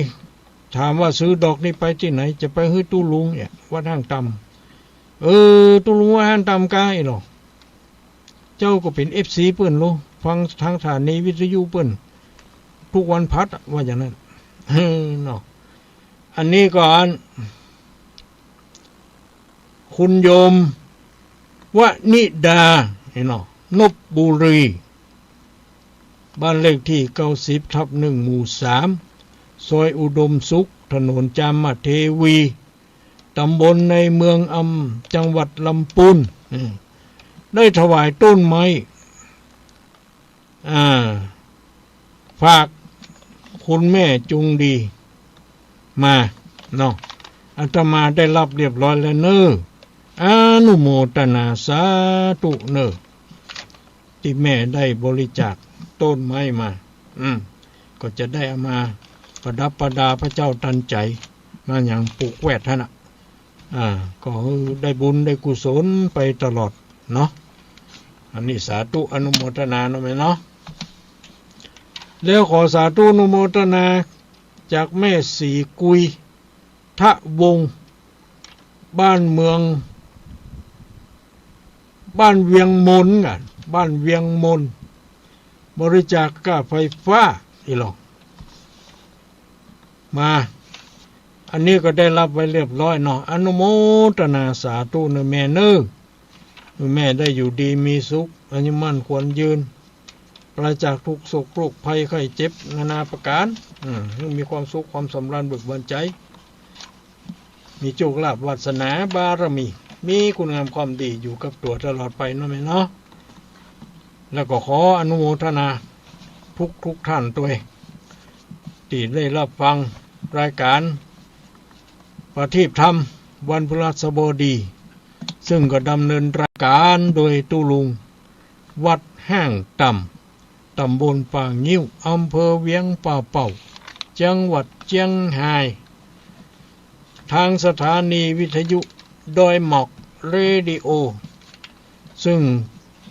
ถามว่า ซื้อดอกนี้ไปตี้ไหน จะไปหื้อตุ๊ลุงเนี่ย วัดห้างต่ำ เออ ตุ๊ลุงวัดห้างต่ำก้าอี้หลอ เจ้าก็เป๋นเอฟซีเปิ้นโล ฟังตางสถานีวิทยุเปิ้น ทุกวันพัดอะ ว่าอย่างนั้น เออ เนาะ อันนี้ก็อัน คุณโยมวนิดา เนาะ นบบุรี บ้านเลขตี้ เก้าสิบทับหนึ่ง หมู่สาม ซอยอุดมสุข ถนนจามเทวี ต๋ำบลในเมืองอำ จังหวัดลำปูน อืม ได้ถวายต้นไม้ อ่า ฝากคุณแม่จงดีมาเนาะ อาตมาได้รับเรียบร้อยแล้วเน่อ อนุโมทนาสาธุเน่อ ตี้แม่ได้บริจาคต้นไม้มา อืม ก็จะได้เอามาประดับประดาพระเจ้าตันใจ๋ มาหยังปลูกแวดหั้นน่ะ อ่า ก็หื้อได้บุญได้กุศลไปตลอดเนาะ อันนี้สาธุอนุโมทนาเนาะแม่เนาะ แล้วขอสาธุอนุโมทนาจากแม่ศรีกุย ทะวงศ์ บ้านเมือง บ้านเวียงมนต์อะ บ้านเวียงมนต์ บริจาคค่าไฟฟ้า อี้หลอ มา อันนี้ก็ได้รับไว้เรียบร้อยเนาะ อนุโมทนาสาธุเน่อแม่เน่อ แม่ได้อยู่ดีมีสุข อายุมั่นขวัญยืน ปราศจากทุกข์โศกโรคภัยไข้เจ็บนานาประการ อืม หื้อมีความสุขความสำราญเบิกบานใจ๋ มีโชคลาภวาสนาบารมี มีคุณงามความดีอยู่กับตั๋วตลอดไปเนาะแม่เนาะ แล้วก็ขออนุโมทนาทุกทุกท่านตวย ตี้ได้รับฟังรายการประทีปธรรมวันพฤหัสบดี ซึ่งก็ดำเนินรายการโดยตุ๊ลุง วัดห้างต่ำ ต๋ำบลป่างิ้ว อำเภอเวียงป่าเป้า จังหวัดเจียงฮาย ตางสถานีวิทยุดอยหมอกเรดิโอ ซึ่ง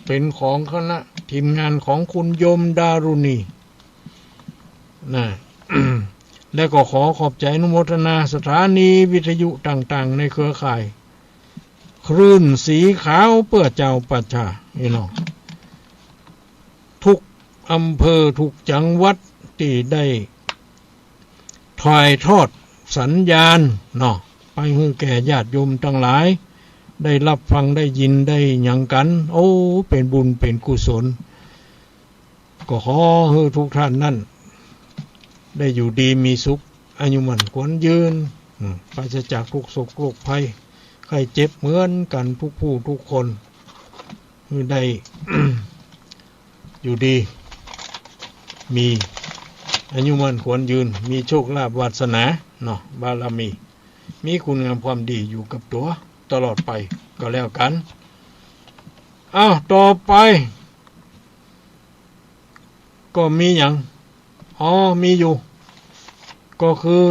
เป๋นของคณะทีมงานของคุณโยมดารุณี นะ แล้วก็ขอขอบใจ๋อนุโมทนาสถานีวิทยุต่างๆ ในเครือข่าย คลื่นสีขาวเปื้อจาวประชา อี้เนาะ ทุกอำเภอทุกจังหวัดตี้ได้ถ่ายทอดสัญญาณเนาะ ไปหื้อแก่ญาติโยมตังหลาย ได้รับฟังได้ยินได้หยังกั๋น โอ้ เป๋นบุญเป๋นกุศล ก็ขอหื้อทุกท่านนั้น ได้อยู่ดีมีสุข อายุมั่นขวัญยืน อืม ปราศจากทุกข์โศกโรคภัยไข้เจ็บเหมือนกั๋นทุกผู้ทุกคน หื้อได้ อยู่ดี มีอายุมั่นขวัญยืน มีโชคลาภวาสนาเนาะ บารมี มีคุณงามความดีอยู่กับตั๋วตลอดไปก็แล้วกั๋น อ้าว ต่อไป ก็มีหยัง อ๋อ มีอยู่ ก็คือ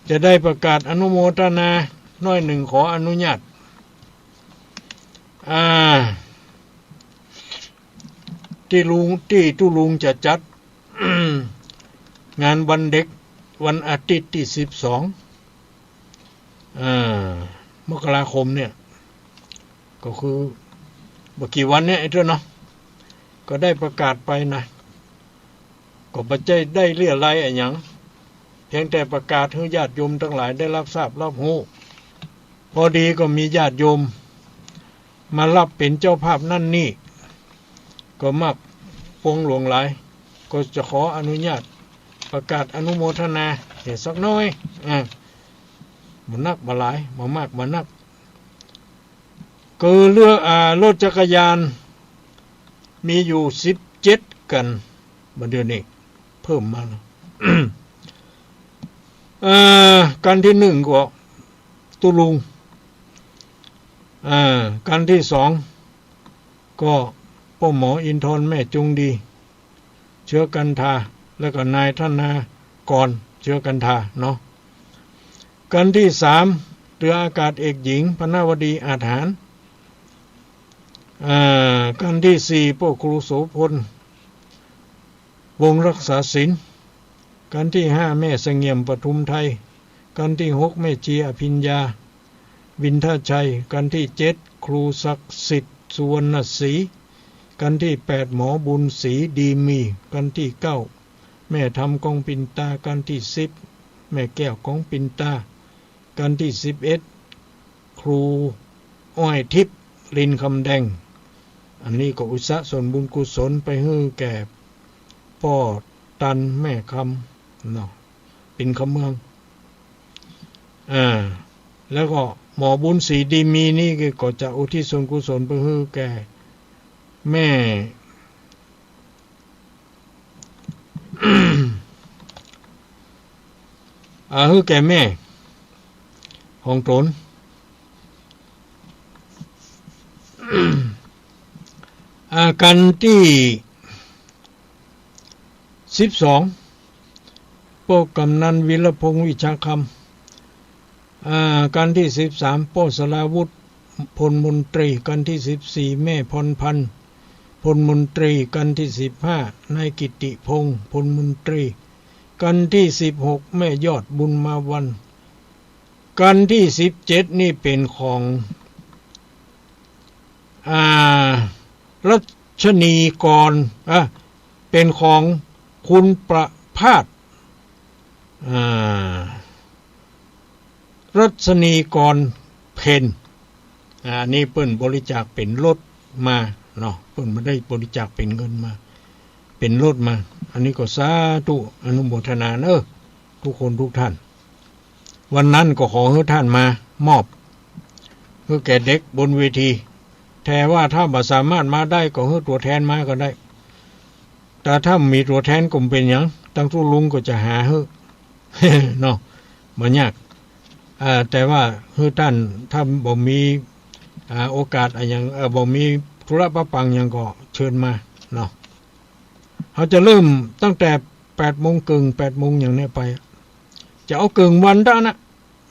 จะได้ประกาศอนุโมทนาหน้อยนึ่ง ขออนุญาต อ่า ตี้ลุง ตี้ตุ๊ลุงจะจัด งานวันเด็ก วันอาทิตย์ตี้สิบสอง อ่า มกราคมเนี่ย ก็คือบ่กี่วันเนี่ยไอ้เตื้อเนาะ ก็ได้ประกาศไปนะ ก็บ่ใจ้ได้เรี่ยะไรอะหยัง เพียงแต่ประกาศหื้อญาติโยมตังหลายได้รับทราบรับฮู้ พอดีก็มีญาติโยมมารับเป๋นเจ้าภาพนั่นนี่ ก็มากปวงหลวงหลาย ก็จะขออนุญาตประกาศอนุโมทนาเหียสักหน้อย อ่า บ่นักบ่หลาย บ่มากบ่นัก คือเรื่อง อ่า รถจักรยาน มีอยู่สิบเจ็ดคัน บ่าเดี่ยวนี้เพิ่มมาแล้ว เอ่อ คันตี้หนึ่งก็ตุ๊ลุง เอ่อ คันตี้สองก็ป้อหมออินทรแม่จงดี เชื้อกันทา แล้วก็นายธนากร เชื้อกันทาเนาะ คันตี้สาม เรืออากาศเอกหญิง พนวดี อาจหาญ อ่า คันตี้สี่ ป้อครูโสภณ วงศ์รักษาศิลป์ คันตี้ห้า แม่เสงี่ยม ปทุมไทย คันตี้หก แม่ชีอภิญญา วินทชัย คันตี้เจ็ด ครูศักดิ์สิทธิ์ สุวรรณศรี คันตี้แปด หมอบุญศรี ดีมี คันตี้เก้า แม่ธรรม กองปิ่นตา คันตี้สิบ แม่แก้ว กองปิ่นตา คันตี้สิบเอ็ด ครูอ้อยทิพย์ ลินคำแดง อันนี้ก็อุทิศส่วนบุญกุศลไปหื้อแก่ป้อตันแม่คำเนาะ ปิ่นคำเมือง อ่า แล้วก็หมอบุญศรี ดีมี นี่ก็จะอุทิศส่วนกุศลไปหื้อแก่แม่ อ่า หื้อแก่แม่ของตน อ่า คันตี้สิบสอง ป้อกำนันวีรพงษ์ วิชาคำ อ่า คันตี้สิบสาม ป้อสราวุธ พลมนตรี คันตี้สิบสี่ แม่พรพันธ์ พลมนตรี คันตี้สิบห้า นายกิตติพงษ์ พลมนตรี คันตี้สิบหก แม่ยอดบุญมาวัน คันตี้สิบเจ็ด นี่เป๋นของ อ่า รัชนีกร อ่ะ เป๋นของคุณประภาส อ่า รัชนีกรเพ็ญ อ่า นี่เปิ้นบริจาคเป๋นรถมาเนาะ เปิ้นบ่ได้บริจาคเป๋นเงินมา เป๋นรถมา อันนี้ก็สาธุอนุโมทนาเนาะ ทุกคนทุกท่าน วันนั้นก็ขอหื้อต้านมามอบหื้อแก่เด็กบนเวที แต่ว่าถ้าบ่สามารถมาได้ก็หื้อตั๋วแทนมาก็ได้ แต่ถ้าบ่มีตั๋วแทนก็บ่เป๋นหยัง ตังตุ๊ลุงก็จะหาหื้อ เนาะ บ่ยาก อ่า แต่ว่าหื้อต้าน ถ้าบ่มี อ่า โอกาสอะหยัง เอ่อ บ่มีธุระปะปังหยังก็เจิญมาเนาะ เฮาจะเริ่มตั้งแต่แปดโมงเกิ่ง แปดโมงอย่างเนี้ยไป จะเอาเกิ่งวันเต้านั้นนะ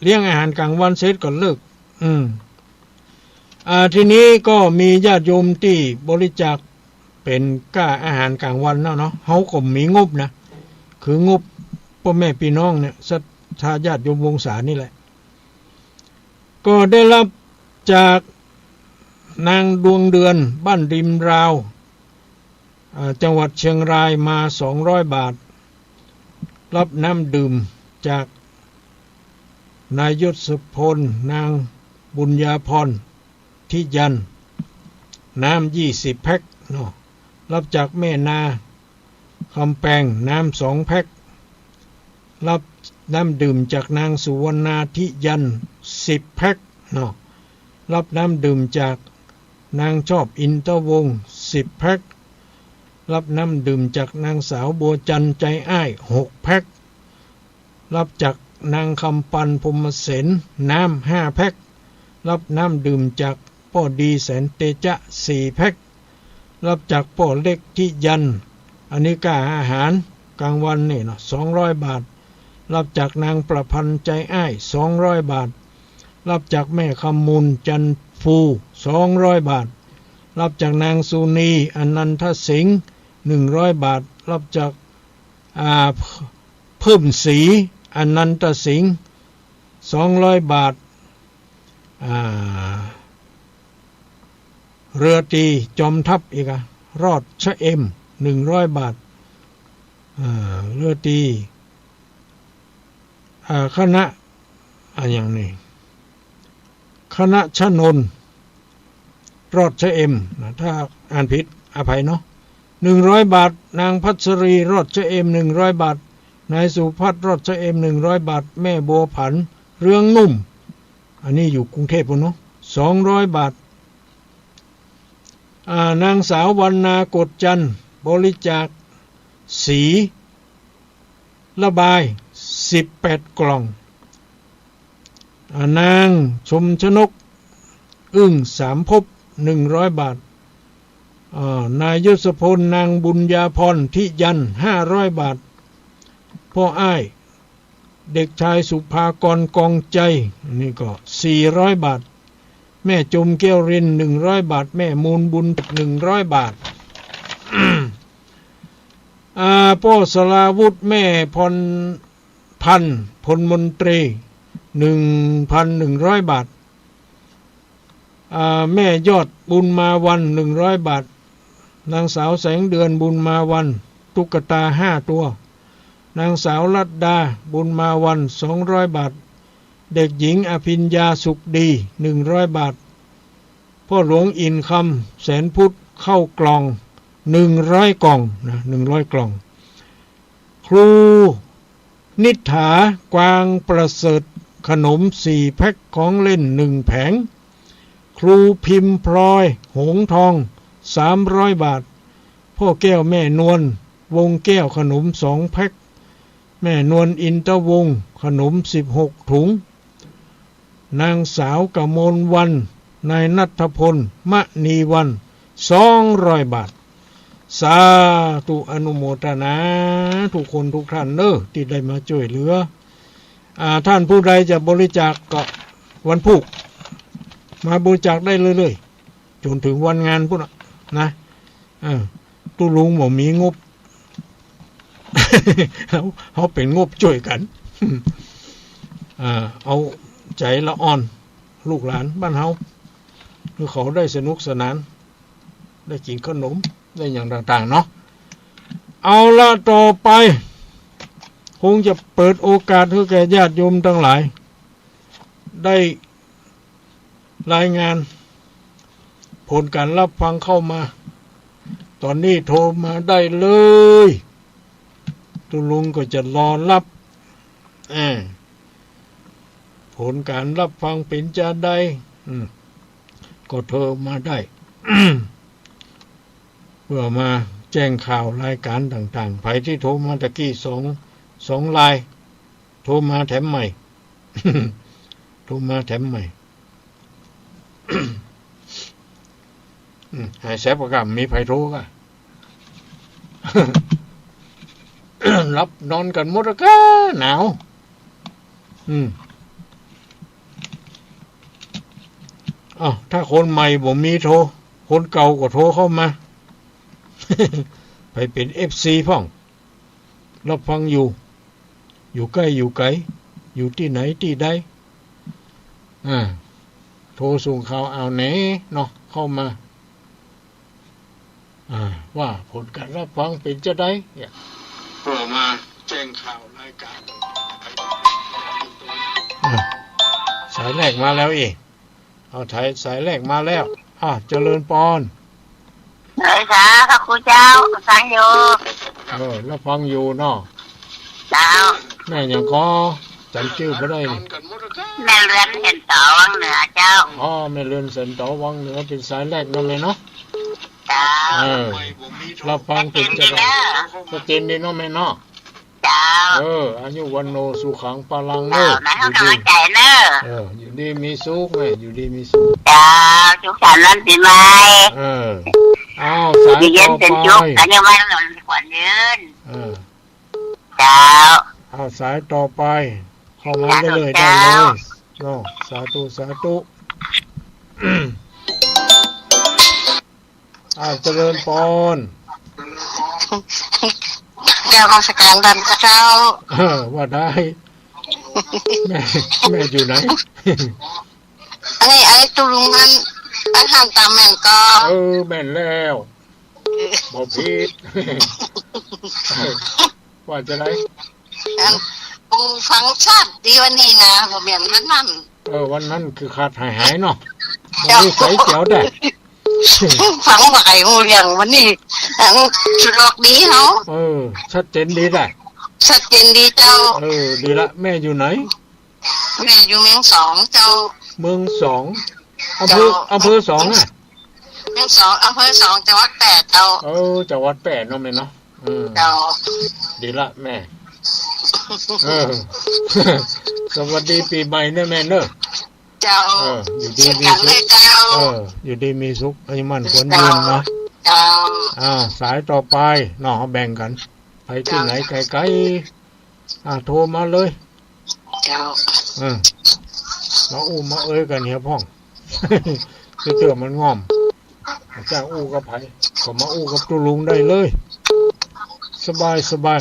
เลี้ยงอาหารกลางวันเสร็จก็เลิก อืม อ่า ทีนี้ก็มีญาติโยมตี้บริจาคเป๋นก้าอาหารกลางวันแล้วเนาะ เฮาก็มีงบนะ คืองบป้อแม่ปี้น้องเนี่ย ศรัทธาญาติโยมวงศานี่แหละ ก็ได้รับจากนางดวงเดือน บ้านริมราว อ่า จังหวัดเชียงราย มาสองร้อยบาท รับน้ำดื่มจากนายยศพล นางบุญญาพร ทิยัน น้ำยี่สิบแพ็คเนาะ รับจากแม่นา คำแปง น้ำสองแพ็ค รับน้ำดื่มจากนางสุวรรณา ทิยัน สิบแพ็คเนาะ รับน้ำดื่มจากนางชอบ อินทวงศ์ สิบแพ็ค รับน้ำดื่มจากนางสาวบัวจันทร์ ใจอ้าย หกแพ็ค รับจากนางคำปัน พรหมเสน น้ำห้าแพ็ค รับน้ำดื่มจากป้อดี แสนเตจะ สี่แพ็ค รับจากป้อเล็ก ทิยัน อันนี้ก้าอาหารกลางวันนี่เนาะ สองร้อยบาท รับจากนางประพันธ์ ใจอ้าย สองร้อยบาท รับจากแม่คำมูล จันทร์ภู สองร้อยบาท รับจากนางสุนี อนันทสิงห์ หนึ่งร้อยบาท รับจาก อ่า เพิ่มศรี อนันทสิงห์ สองร้อยบาท อ่า เรือตรีจอมทัพอีกอะ รอดชะเอม หนึ่งร้อยบาท อ่า เรือตรี อ่า คณะ อ่า อย่างนี้ คณะชนนท์ รอดชะเอมนะ ถ้าอ่านผิดอภัยเนาะ หนึ่งร้อยบาท นางพัชรี รอดชะเอม หนึ่งร้อยบาท นายสุพัฒน์ รอดชะเอม หนึ่งร้อยบาท แม่บัวผัน เรืองนุ่ม อันนี้อยู่กรุงเทพฯ พุ้นเนาะ สองร้อยบาท อ่า นางสาววรรณา กฎจันทร์ บริจาคสีระบาย สิบแปดกล่อง อ่า นางชมชนก อึ้งสามภพ หนึ่งร้อยบาท อ่า นายยศพล นางบุญญาพร ทิยัน ห้าร้อยบาท พ่ออ้าย เด็กชายสุภากร กองใจ นี่ก็ สี่ร้อยบาท แม่จมแก้วเรน หนึ่งร้อยบาท แม่มูลบุญ หนึ่งร้อยบาท อ่า ป้อสราวุธ แม่พรพันธ์ พลมนตรี หนึ่งพันหนึ่งร้อยบาท อ่า แม่ยอดบุญมาวัน หนึ่งร้อยบาท นางสาวแสงเดือน บุญมาวัน ตุ๊กตาห้าตัว นางสาวรัตดา บุญมาวัน สองร้อยบาท เด็กหญิงอภิญญา สุขดี หนึ่งร้อยบาท พ่อหลวงอินคำ แสนพุทธ เข้ากล่อง หนึ่งร้อยกล่องนะ หนึ่งร้อยกล่อง ครูนิษฐา กวางประเสริฐ ขนมสี่แพ็ค ของเล่นหนึ่งแผง ครูพิมพ์พลอย หงส์ทอง สามร้อยบาท พ่อแก้วแม่นวล วงแก้ว ขนมสองแพ็ค แม่นวล อินทวงศ์ ขนมสิบหกถุง นางสาวกมลวรรณ นายณัฐพล มณีวรรณ สองร้อยบาท สาธุอนุโมทนา ทุกคนทุกท่านเน้อ ตี้ได้มาจ้วยเหลือ อ่า ท่านผู้ใดจะบริจาคก็วันพูก มาบริจาคได้เลยๆ จ๋นเถิงวันงานปู้นน่ะนะ เออ ตุ๊ลุงบ่มีงบ เฮา เฮาเป๋นงบจ้วยกั๋น อ่า เอาใจ๋ละอ่อน ลูกหลานบ้านเฮา หื้อเขาได้สนุกสนาน ได้กิ๋นขนม ได้อย่างต่างๆ เนาะ เอาละ ต่อไป คงจะเปิดโอกาสหื้อแก่ญาติโยมตังหลาย ได้รายงาน ผลก๋านรับฟังเข้ามา ต๋อนนี้โทรมาได้เลย ตุ๊ลุงก็จะรอรับ เออ ผลก๋านรับฟังเป๋นจาใด อืม ก็โทรมาได้ เปื้อมาแจ้งข่าวรายก๋านต่างๆ ใผตี้โทรมาตะกี้สอง สองราย โทรมาแถมใหม่ โทรมาแถมใหม่ อืม หายแสบกะ บ่มีใผโทรกะ หลับนอนกั๋นหมดละกะ หนาว อืม อ้าว ถ้าคนใหม่บ่มีโทร คนเก่าก็โทรเข้ามา ใผเป๋นเอฟซีพ่อง รับฟังอยู่ อยู่ใก้อยู่ไก๋ อยู่ตี้ไหนตี้ใด อ่า โทรส่งข่าวเอาแหน่เนาะ เข้ามา อ่า ว่าผลก๋านรับฟังเป๋นจาใดเนี่ย เปื้อมาแจ้งข่าวรายก๋าน อ่า สายแรกมาแล้วเอ้ย เอา สาย สายแรกมาแล้ว อ่า เจริญปอน เอ้ย สาธุ พระครูเจ้า ฟังอยู่ เออ รับฟังอยู่เนาะ เจ้า แม่หยังก่อ จ๋ำจื้อบ่ได้นี่ แม่เรือนแสนเต๋าวังเหนือเจ้า อ๋อ แม่เรือนแสนเต๋าวังเหนือ เป๋นสายแรกเนาะแม่เนาะ เจ้า เออ รับฟังเป๋นจาใด ชัดเจนดีเนาะ ชัดเจนดีเนาะแม่เนาะ เจ้า เออ อายุวัณโณ สุขัง พลัง เจ้า เน้อ นะ อยู่ดี เฮากำลังใจ๋เน้อ เออ อยู่ดีมีสุขแม่ อยู่ดีมีสุข เจ้า สุขสันต์วันปี๋ใหม่ เออ เอา สายต่อไป อยู่เย็นเป๋นสุข อายุมั่นขวัญยืน เออ เจ้า เอา สายต่อไป เข้ามาเรื่อยๆ ได้เลย สาธุเจ้า เนาะ สาธุ สาธุ อ้าว เจริญปอน กราบนมัสการต้านเจ้า เออ ว่าได้ แม่ แม่อยู่ไหน อันนี้ไอ้ตุ๊ลุงนั้น ไอ้หันต๋ามแม่นก่อ เออ แม่นแล้ว บ่ผิด ว่าจะได้ อัน ปู่ฟังชัดดีวันนี้นะ บ่เหมือนวันนั้น เออ วันนั้นคือขาดหายๆ เนาะ เจ้า วันนี้ใสแจ๋วได้ ฟังบ่ใค่ฮู้เรื่อง วันนี้ อัน สะดวกดีเนาะ เออ ชัดเจนดีได้ ชัดเจนดีเจ้า เออ ดีละ แม่อยู่ไหน แม่อยู่เมืองสองเจ้า เมืองสอง อำเภอ เจ้า อำเภอสองอะ เมืองสอง อำเภอสอง จังหวัดแป้เจ้า เออ จังหวัดแป้เนาะแม่เนาะ เออ เจ้า ดีละแม่ เออ สวัสดีปี๋ใหม่เน้อแม่เน้อ เจ้า เออ อยู่ดีมีสุข เช่นกั๋นเลยเจ้า เออ อยู่ดีมีสุข อายุมั่นขวัญยืนเนาะ เจ้า อ่า สายต่อไปเนาะ แบ่งกั๋น ใผตี้ไหน เจ้า ไก๋ๆ อ่า โทรมาเลย เจ้า เออ มาอู้มาเอยกั๋นเหียพ่อง เตื้อมันง่อม จะอู้กับใผ ก็มาอู้กับตุ๊ลุงได้เลย สบาย สบาย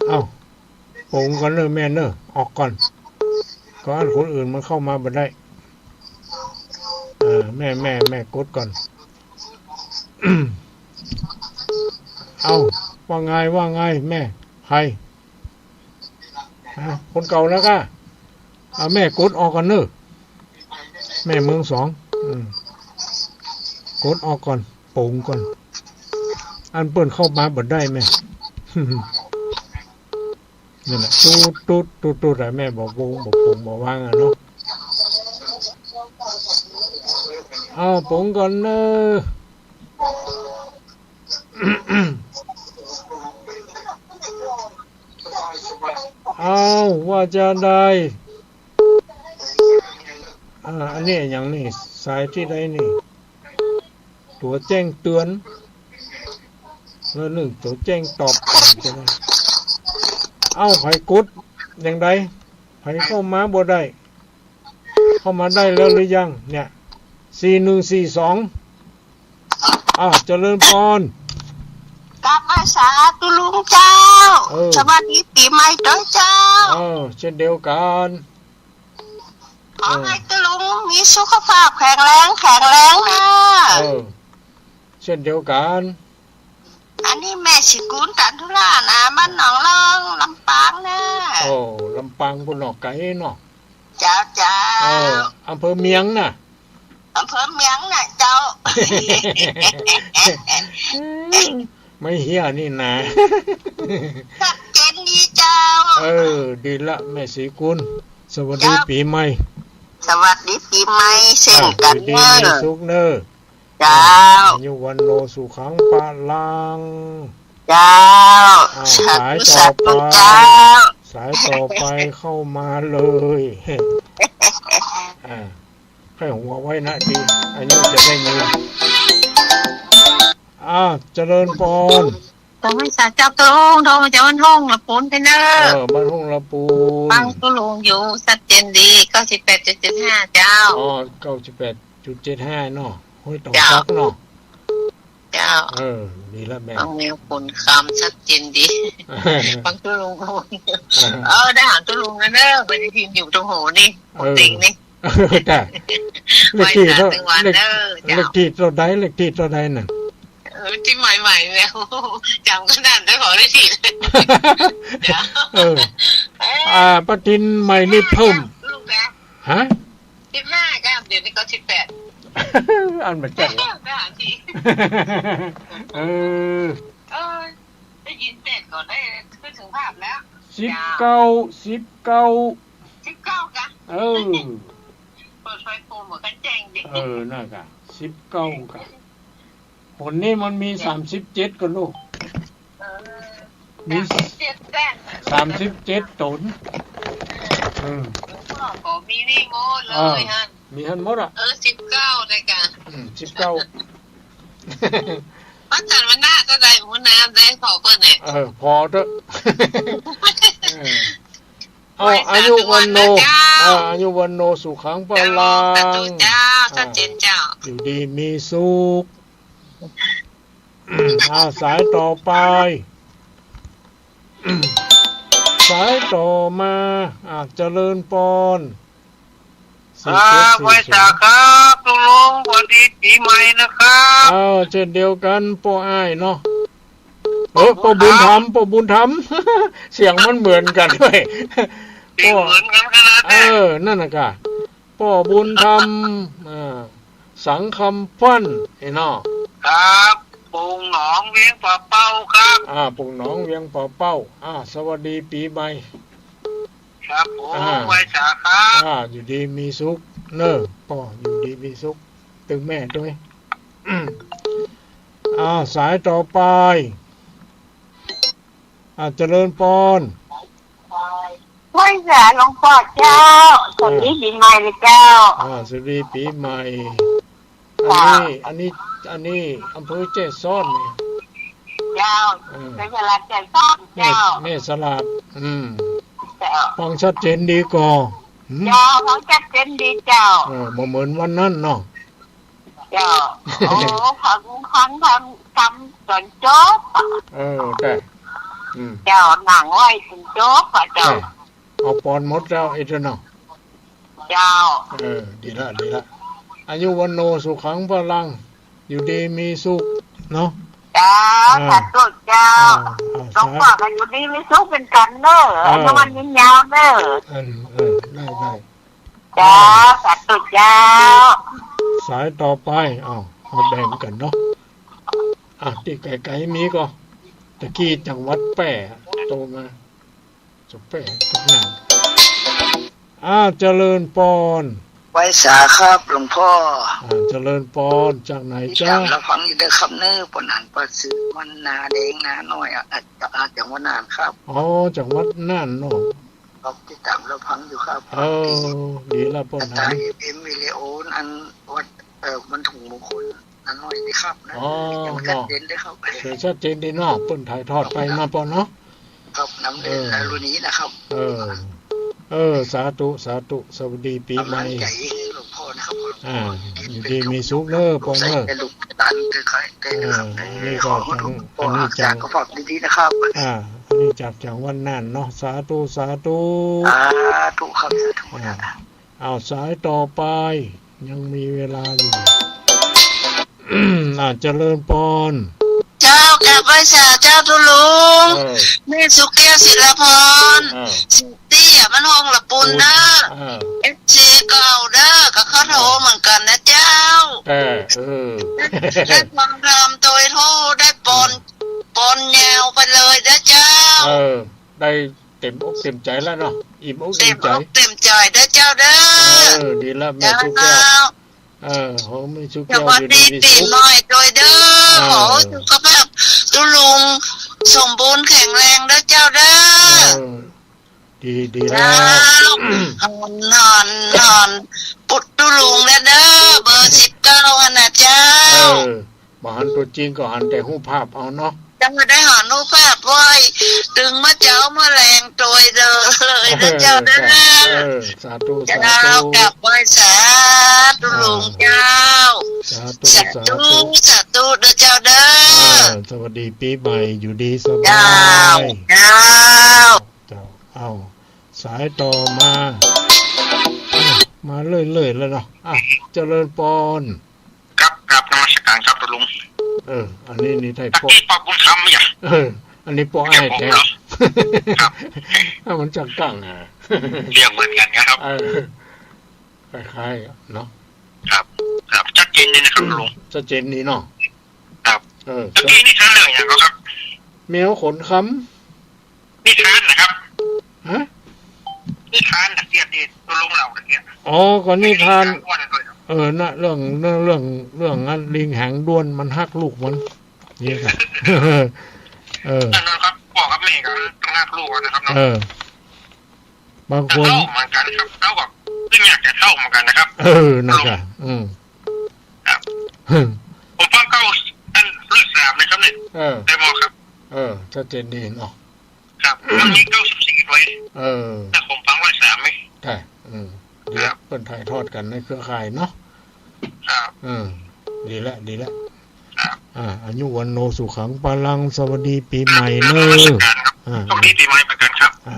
เอ้า ป๋งก่อนเน้อแม่เน้อ ออกก่อน ก่อนคนอื่นมันเข้ามาบ่ได้ เออ แม่ แม่ แม่กดก่อน เอ้า ว่าไง ว่าไง แม่ ใผ ฮะ คนเก่าแล้วก้า เอาแม่กดออกก่อนเน้อ แม่เมืองสอง อืม กดออกก่อน ป๋งก่อน อันเปิ้นเข้ามาบ่ได้แม่ นั่นแหละ ตุ๊ดตุ๊ดตุ๊ดตุ๊ดอะ แม่บ่ป๋ง บ่ป๋ง บ่วางอะเนาะ เอ้า ป๋งก่อนเน้อ เอ้า ว่าจะได้ อ่า อันนี้อะหยังนี่ สายตี้ใดนี่ ตั๋วแจ้งเตือน แล้วนึ่งตั๋วแจ้งตอบ เอ้า ใผกด อย่างใด ใผเข้ามาบ่ได้ เข้ามาได้แล้วหรือยัง เนี่ย สี่หนึ่งสี่สอง อ้าว เจริญปอน กราบไหว้สาตุ๊ลุงเจ้า เออ สวัสดีปี๋ใหม่ตวยเจ้า เออ เช่นเดียวกั๋น ขอหื้อตุ๊ลุงมีสุขภาพแข็งแรง แข็งแรงนะ เออ เช่นเดียวกั๋น อันนี้แม่ศรีกุล ตันธุรานะ บ้านหนองลอง ลำปางนะ โอ้ ลำปางปุ้นเนาะ ไก๋เนาะ เจ้า เจ้า เออ อำเภอเมียงนะ อำเภอเมียงนะเจ้า ไม่เฮี้ยนี่นา ชัดเจนดีเจ้า เออ ดีละ แม่ศรีกุล สวัสดี เจ้า ปี๋ใหม่ สวัสดีปี๋ใหม่ เช่นกั๋น อ่า อยู่ดีมีสุขเน้อ เจ้า อายุวัณโณสุขังพลัง เจ้า อ่า สาธุ สายต่อไป สาธุเจ้า สายต่อไปเข้ามาเลย อ่า ใค่หัวไว้นะ ตี้อายุจะได้ยืน อ่า เจริญปอน ต้องไหว้สาเจ้าตุ๊ลุง โทรมาจากบ้านห้องละปูนไปเน้อ เออ บ้านห้องละปูน ฟังตุ๊ลุงอยู่ ชัดเจนดี เก้าสิบแปดจุดเจ็ดห้า เจ้า อ๋อ เก้าสิบแปดจุดเจ็ดห้า เนาะ ห้วยตอง เจ้า ฟักเนาะ เจ้า เออ ดีละแม่ ฟังแนวคนคำชัดเจนดี ฟังตุ๊ลุง เออ เออ ได้หาตุ๊ลุงแล้วเน้อ ไปได้ยินอยู่ตรงหูนี่ เออ เต็งนี่ เออ จ้ะ เลขตี้เต้า ไหว้สาทุกวัน เลข เด้อ เจ้า เลขตี้เต้าใด เลขตี้เต้าใดน่ะ เออ ตี้ใหม่ๆ แล้ว จ๋ำขนาดได้ขอเลขตี้ เจ้า เออ เออ อ่า ป้าทินใหม่นี่เพิ่ม ลูกนะ ฮะ สิบห้า จ้ะ เดี๋ยวนี้ก็สิบแปด อันมันจัด ไปหาสิ เออ เออ ได้ยินเสร็จก็ได้ ขึ้นถึงภาพแล้ว สิบเก้า สิบเก้า สิบเก้า กะ เออ เปิดไฟโฟมเหมือนกันแจ้งดิ เออ นั่นกะ สิบเก้า กะ หนนี้มันมี สามสิบเจ็ด กะลูก เออ มี สามสิบเจ็ด แจ้ง สามสิบเจ็ด ต๋น เออ เออ ก็มีนี่หมดเลย เออ หั่น มีหั่นหมดอะ เออ สิบเก้า เลยกะ อืม สิบเก้า วันจันทร์วันหน้าก็ได้ หัวหน้าได้พอเปิ้นเนี่ย เออ พอเถอะ เออ อ้าว อายุวัณโณ สาธุนะเจ้า อ่า อายุวัณโณสุขังพลัง เจ้า สาธุเจ้า อ่า ชัดเจนเจ้า อยู่ดีมีสุข อ่า สายต่อไป สายต่อมา อ่า เจริญปอน ครับ สี่เจ็ดสี่ศูนย์ ไหว้สาครับ ลุง สวัสดีปี๋ใหม่นะครับ อ้าว เจ้นเดียวกั๋น ป้ออ้ายเนาะ เออ ป้อบุญธรรม ป้อบุญธรรม เสียงมันเหมือนกั๋นด้วย เสียงเหมือนกั๋นขนาดนั้น เออ นั่นน่ะก่ะ ป้อบุญธรรม อ่า สังคำพันธ์ ไอ้เนาะ ครับ ป่งหนองเวียงป่าเป้าครับ อ่า ป่งหนองเวียงป่าเป้า อ่า สวัสดีปี๋ใหม่ ครับผม อ่า ไหว้สาครับ อ่า อยู่ดีมีสุขเน่อ ป้ออยู่ดีมีสุข ตึงแม่ด้วย อืม อ่า สายต่อไป อ่า เจริญปอน ไหว้สาหลวงป้อเจ้า สวัสดีปี๋ใหม่เลยเจ้า อ่า สวัสดีปี๋ใหม่ อันนี้ อันนี้ อันนี้อำเภอแจ้ซ้อนนี่ เจ้า เออ เป็นเวลาแจ้ซ้อน แม่ เจ้า แม่สลาด อืม เจ้า ฟังชัดเจนดีก่อ หืม เจ้า ฟังชัดเจนดีเจ้า เออ บ่เหมือนวันนั้นเนาะ เจ้า โอ้ ฟัง ฟัง ฟัง ฟังจ๋นจบ เออ แต่ อืม เจ้า นั่งไหว้จ๋นจบอะเจ้า แต่ เอาปอนหมดแล้วไอ้เจ้าเนาะ เจ้า เออ ดีละ ดีละ อายุวัณโณสุขังพลัง อยู่ดีมีสุขเนาะ เจ้า อ่า สาธุเจ้า อ่า อ่า หลวงป้อก็อยู่ดีมีสุขเหมือนกั๋นเน่อ อ่า อายุมั่นยืนยาวเน่อ เออ เออ ได้ ได้ เจ้า สาธุเจ้า สายต่อไป อ้าว เอาแบ่งกั๋นเนาะ อ่ะ ตี้ไก๋ๆ มีก่อ ตะกี้จังหวัดแป้ โตมา จังหวัดแป้ จังหวัด อ่า เจริญปอน ไหว้สาครับหลวงป้อ อ่า เจริญปอน จากไหนจ๊ะ ติดต๋ามรับฟังอยู่เน่อครับเน่อ ป้อหนาน ป้อซื่อมั่น นาแดง นาน้อย อ่ะ อ่ะ อ่ะ จังหวัดน่านครับ อ๋อ จังหวัดน่านเนาะ ครับ ติดต๋ามรับฟังอยู่ครับ เออ ดีละป้อหนาน ตาเอฟเอ็มวิดีโออันวัด เอ่อ มันถุงมงคล นาน้อยนี่ครับนะ อ๋อ ยังชัดเจนได้ครับ เนาะ เสียงชัดเจนดีเนาะ เปิ้นถ่ายทอดไปเนาะป้อเนาะ ครับ นำเรียน เออ ในรุ่นนี้นะครับ เออ เออ สาธุ สาธุ สวัสดีปี๋ใหม่ กำลังใจ๋หื้อหลวงป้อนะครับ อ่า อยู่ดีมีสุขเน่อป้อเน่อ ลูกหลานคือใคร เออ นี่ก็จัง อันนี้จัง ก็ฝากดีๆ นะครับ อ่า อันนี้จากจังหวัดน่านเนาะ สาธุ สาธุ สาธุครับ สาธุ อ่า อ้าว สายต่อไป ยังมีเวลาอยู่ อ่า เจริญปอน เจ้า กราบไหว้สาเจ้าตุ๊ลุง เออ แม่สุแก้ว ศิลาพร เออ สิตี้อะ มันห้องละปูนเน่อ เออ เอฟซีเก่าเน่อ ก็เข้าโทรเหมือนกั๋นนะเจ้า เออ เออ ได้ฟังธรรมโตยโทษ ได้ปอน ปอนยาวไปเลยนะเจ้า เออ ได้ เต็มอกเต็มใจ๋แล้วเนาะ อิ่มอกอิ่มใจ๋ เต็มอกเต็มใจ๋เด้อเจ้าเด้อ เออ ดีละแม่สุแก้ว เจ้า เออ ขอแม่สุแก้ว สวัสดีปี๋ใหม่โตยเด้อ เออ ขอสุขภาพตุ๊ลุงสมบูรณ์แข็งแรงเด้อเจ้าเด้อ เออ ดี ดีแล้ว เจ้า หัน หัน หัน ปุ๊ดตุ๊ลุงแล้วเด้อ เบอร์สิบเก้าหั้นนะเจ้า เออ บ่หันตั๋วจริงก็หันแต่ฮูปภาพเอาเนาะ จังได้หันฮูปภาพไว้ ตึงเมื่อเจ๊าเมื่อแลงโตยเลยนะเจ้าเด้อ เออ สาธุ สาธุ เจ้า กราบไหว้สาตุ๊ลุงเจ้า สาธุ สาธุ สาธุ สาธุเด้อเจ้าเด้อ เออ สวัสดีปี๋ใหม่ อยู่ดีสบาย เจ้า เจ้า เจ้า เอา สายต่อมา มาเรื่อยๆ แล้วเนาะ อ่ะ เจริญปอน ครับ ครับ นมัสการครับตุ๊ลุง เออ อันนี้นี่ได้ ตะกี้ป้อบุญธรรมเนี่ย เออ อันนี้ป้ออ้ายแต๊ ครับ ถ้ามันจังกังอ่ะ เรียกเหมือนกั๋นครับ เออ คล้ายๆ กั๋นเนาะ ครับ ครับ ชัดเจนดีนะครับตุ๊ลุง ชัดเจนดีเนาะ ครับ เออ ตะกี้นิทานเรื่องหยังครับ แมวขนคำ นิทานนะครับ ฮะ นิทานตะเกียบที่ตุ๊ลุงเล่าตะเกียบ อ๋อ ก็นิทาน เออ น่ะ เรื่อง เรื่อง เรื่อง เรื่องอันลิงหางด้วนมันฮักลูกมัน นี่ครับ เออ นั่นนะครับ ป้อกับแม่ก็ฮักลูกนะครับเนาะ เออ บางคน ก็เศร้าเหมือนกั๋นครับ เศร้าแบบ ก็อยากจะเศร้าเหมือนกั๋นนะครับ เออ นั่นแหละ ตุ๊ลุง อืม ครับ ผมฟังเก้า อัน ร้อยสามนะครับเนี่ย เออ ได้บ่ครับ เออ ชัดเจนดีเนาะ ครับ มันมีเก้าสิบสี่ ไว้ เออ นะ ผมฟังร้อยสามไหม ใช่ อืม ดี ครับ เปิ้นถ่ายทอดกั๋นในเครือข่ายเนาะ ครับ อืม ดีแล้ว ดีแล้ว ครับ อ่า อายุวัณโณสุขังพลัง สวัสดีปี๋ใหม่เน้อ อ่า โชคดีปี๋ใหม่เหมือนกั๋นครับ อ่า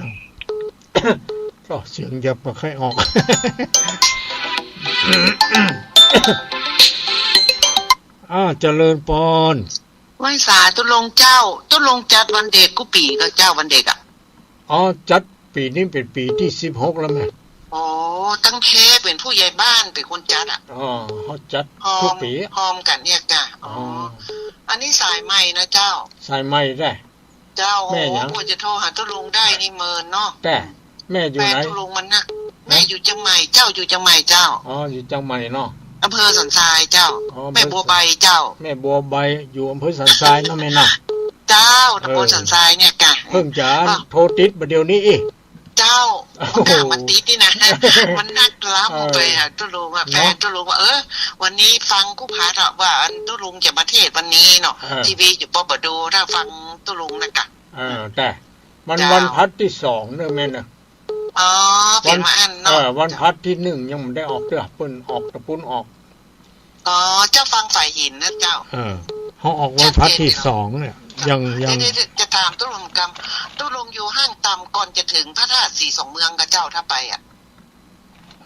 ก็เสียงจะบ่ใค่อยออก อ้าว เจริญปอน ไหว้สาตุ๊ลุงเจ้า ตุ๊ลุงจัดวันเด็กกู้ปี๋ก่อเจ้า วันเด็กอะ อ๋อ จัดปี๋นี้เป๋นปี๋ตี้สิบหกแล้วแม่ โอ้ ตังแท้เป๋นผู้ใหญ่บ้านเป๋นคนจัดอะ อ๋อ เฮาจัด ฮอม กู้ปี๋ ฮอมกั๋นเนี่ยก่ะ อ๋อ อ๋อ อันนี้สายใหม่นะเจ้า สายใหม่แต๊ เจ้า แม่หยัง โอ้ กว่าจะโทรหาตุ๊ลุงได้นี่เมินเนาะ แต๊ แม่อยู่ไหน แฟนตุ๊ลุงมันนัก ฮะ แม่อยู่เจียงใหม่เจ้า อยู่เจียงใหม่เจ้า อ๋อ อยู่เจียงใหม่เนาะ อำเภอสันทรายเจ้า อ๋อ อำเภอ แม่บัวใบเจ้า แม่บัวใบ อยู่อำเภอสันทรายเนาะแม่เนาะ เจ้า เออ ตำบลสันทรายเนี่ยก่ะ เพิ่งจะ อ่ะ โทรติดบ่าเดี่ยวนี้อี้ เจ้า โอ้โห มันกะมันติดนี่นะ มันนักล้ำ เออ ไปหาตุ๊ลุงอะ เนาะ แฟนตุ๊ลุงว่า เออ วันนี้ฟังกู้พัดอะ ว่าอันตุ๊ลุงจะมาเทศน์วันนี้เนาะ เออ ทีวีอยู่ปอบ่ดู ถ้าฟังตุ๊ลุงนะก่ะ เออ แต๊มัน เจ้า วันพัดตี้สองเน้อแม่เน้อ อ๋อ เป๋นมาอั้นเนาะ เออ วันพัดตี้หนึ่งยังบ่ได้ออกเตื้อ เปิ้นออกตะปูนออก อ๋อ เจ้าฟังฝ่ายหินนะเจ้า เออ เฮาออกวันพัดตี้สองเนี่ย ยัง ยัง เดี๋ยวๆ จะถามตุ๊ลุงกำ ตุ๊ลุงอยู่ห้างต่ำก่อนจะเถิงพระธาตุสีสองเมืองก่อเจ้า ถ้าไปอะ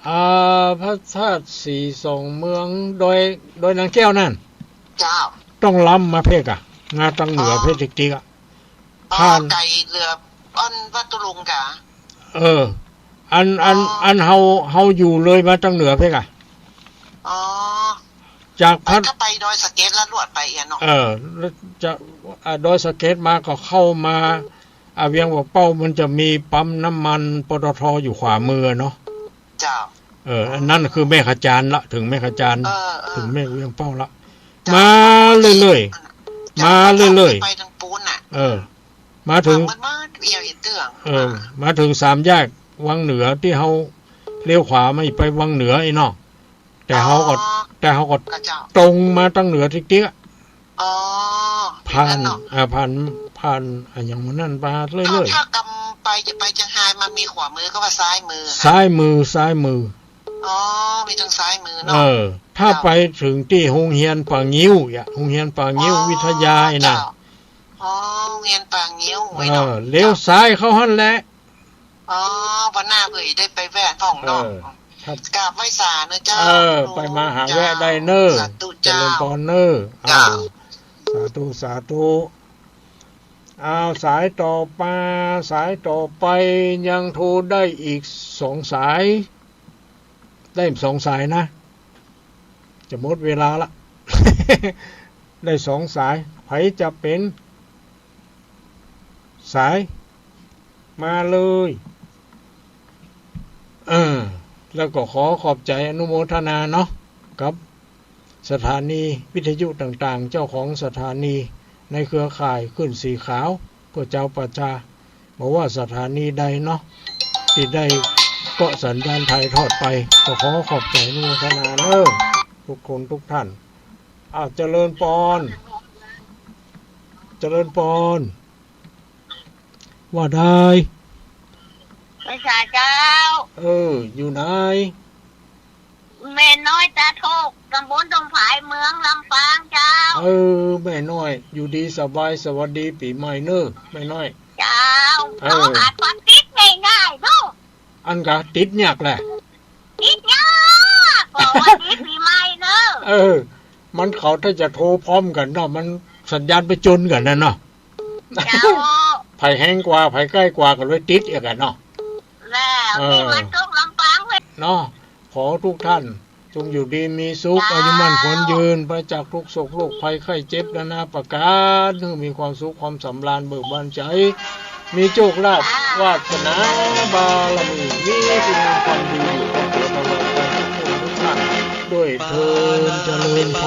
อ่า พระธาตุสีสองเมือง ดอย ดอยนางแก้วนั่น เจ้า ต้องลำมาเพ่อก่ะ มาตังเหนือ อ๋อ เพ่อติ๊กๆ อะ อ๋อ ผ่าน ไก๋เหลืออันวัดตุ๊ลุงก่ะ เออ อัน อัน อ๋อ อันเฮา เฮาอยู่เลยมาตังเหนือเพ่อก่ะ อ๋อ จากพัท ถ้าไปดอยสะเก็ดแล้วลวดไปเอียเนาะ เออ แล้วจะ อ่า ดอยสะเก็ดมาก็เข้ามา อ่า เวียงปากเป้ามันจะมีปั๊มน้ำมัน ปตท. อยู่ขวามือเนาะ เจ้า เออ อันนั้นคือแม่ขจานละ เถิงแม่ขจาน เออ เออ เถิงแม่เวียงเป้าละ เจ้า มาเรื่อยๆ เจ้า มาเรื่อยๆ ไปตางปู๊นน่ะ เออ มาเถิง มัน มันเอี่ยวอีกเตื้อง เออ มาเถิงสามแยกวังเหนือตี้เฮาเลี้ยวขวามาอีกไปวังเหนืออี้เนาะ แต่เฮาก็ อ๋อ แต่เฮาก็ ก็เจ้า ตรงมาตังเหนือติ๊กๆ อะ อ๋อ ผ่าน อย่างนั้นเนาะ อ่า ผ่าน ผ่าน อ่า อย่างหมู่นั้นมาเรื่อยๆ ถ้า ถ้ากำไปจะไปเจียงฮาย มันมีขวามือก่อว่าซ้ายมือคะ ซ้ายมือ ซ้ายมือ อ๋อ มีตางซ้ายมือเนาะ เออ ถ้า เจ้า ไปเถิงตี้โฮงเฮียนป่างิ้วอะ โฮงเฮียนป่างิ้ว อ๋อ วิทยาอี้นะ เจ้า อ๋อ โฮงเฮียนป่างิ้ว เออ ไว้เนาะ เลี้ยวซ้ายเข้าหั้นแหละ อ๋อ วันหน้าเผื่อได้ไปแวะพ่องเนาะ เออ ครับ กราบไหว้สาเน้อเจ้า เออ ไปมาหาแวะได้เน้อ สาธุเจ้า เจริญปอนเน้อ เจ้า อ้าว สาธุ สาธุ อ้าว สายต่อมา สายต่อไปยังโทรได้อีกสองสาย ได้สองสายนะ จะหมดเวลาละ ได้สองสาย ใผจะเป๋นสาย มาเลย เออ แล้วก็ขอขอบใจ๋อนุโมทนาเนาะ กับสถานีวิทยุต่างๆ เจ้าของสถานีในเครือข่ายคลื่นสีขาว เพื่อจาวประชา บ่ว่าสถานีใดเนาะ ตี้ได้เกาะสัญญาณถ่ายทอดไป ก็ขอขอบใจ๋อนุโมทนาเน้อ ทุกคนทุกท่าน อ้าว เจริญปอน เจริญปอน ว่าได้ ไหว้สาเจ้า เออ อยู่ไหน แม่น้อยตาโทก ตำบลดงผาย เมืองลำปางเจ้า เออ แม่น้อย อยู่ดีสบาย สวัสดีปี๋ใหม่เน้อ แม่น้อย เจ้า เออ โทรหาก็ติดง่ายๆ เนาะ อันกะติดยากแหละ ติดยาก สวัสดีปี๋ใหม่เน้อ เออ มันเขาถ้าจะโทรพร้อมกั๋นเนาะ มันสัญญาณไปจนกั๋นน่ะเนาะ เจ้า ใผแฮงกว่า ใผใก้กว่าก็เลยติดเอียกอะเนาะ แล้ว เออ นี่มันตกลำปางเว้ย เนาะ ขอทุกท่านจงอยู่ดีมีสุข เจ้า อายุมั่นขวัญยืน ปราศจากทุกข์โศกโรคภัยไข้เจ็บนานาประก๋าน หื้อมีความสุขความสำราญเบิกบานใจ๋ มีโชคลาภ เจ้า วาสนาบารมี มีคุณงามความดีอยู่ครอบครัวตลอดไปทุกคนทุกท่านด้วยเทอญ เจริญพ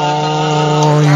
ร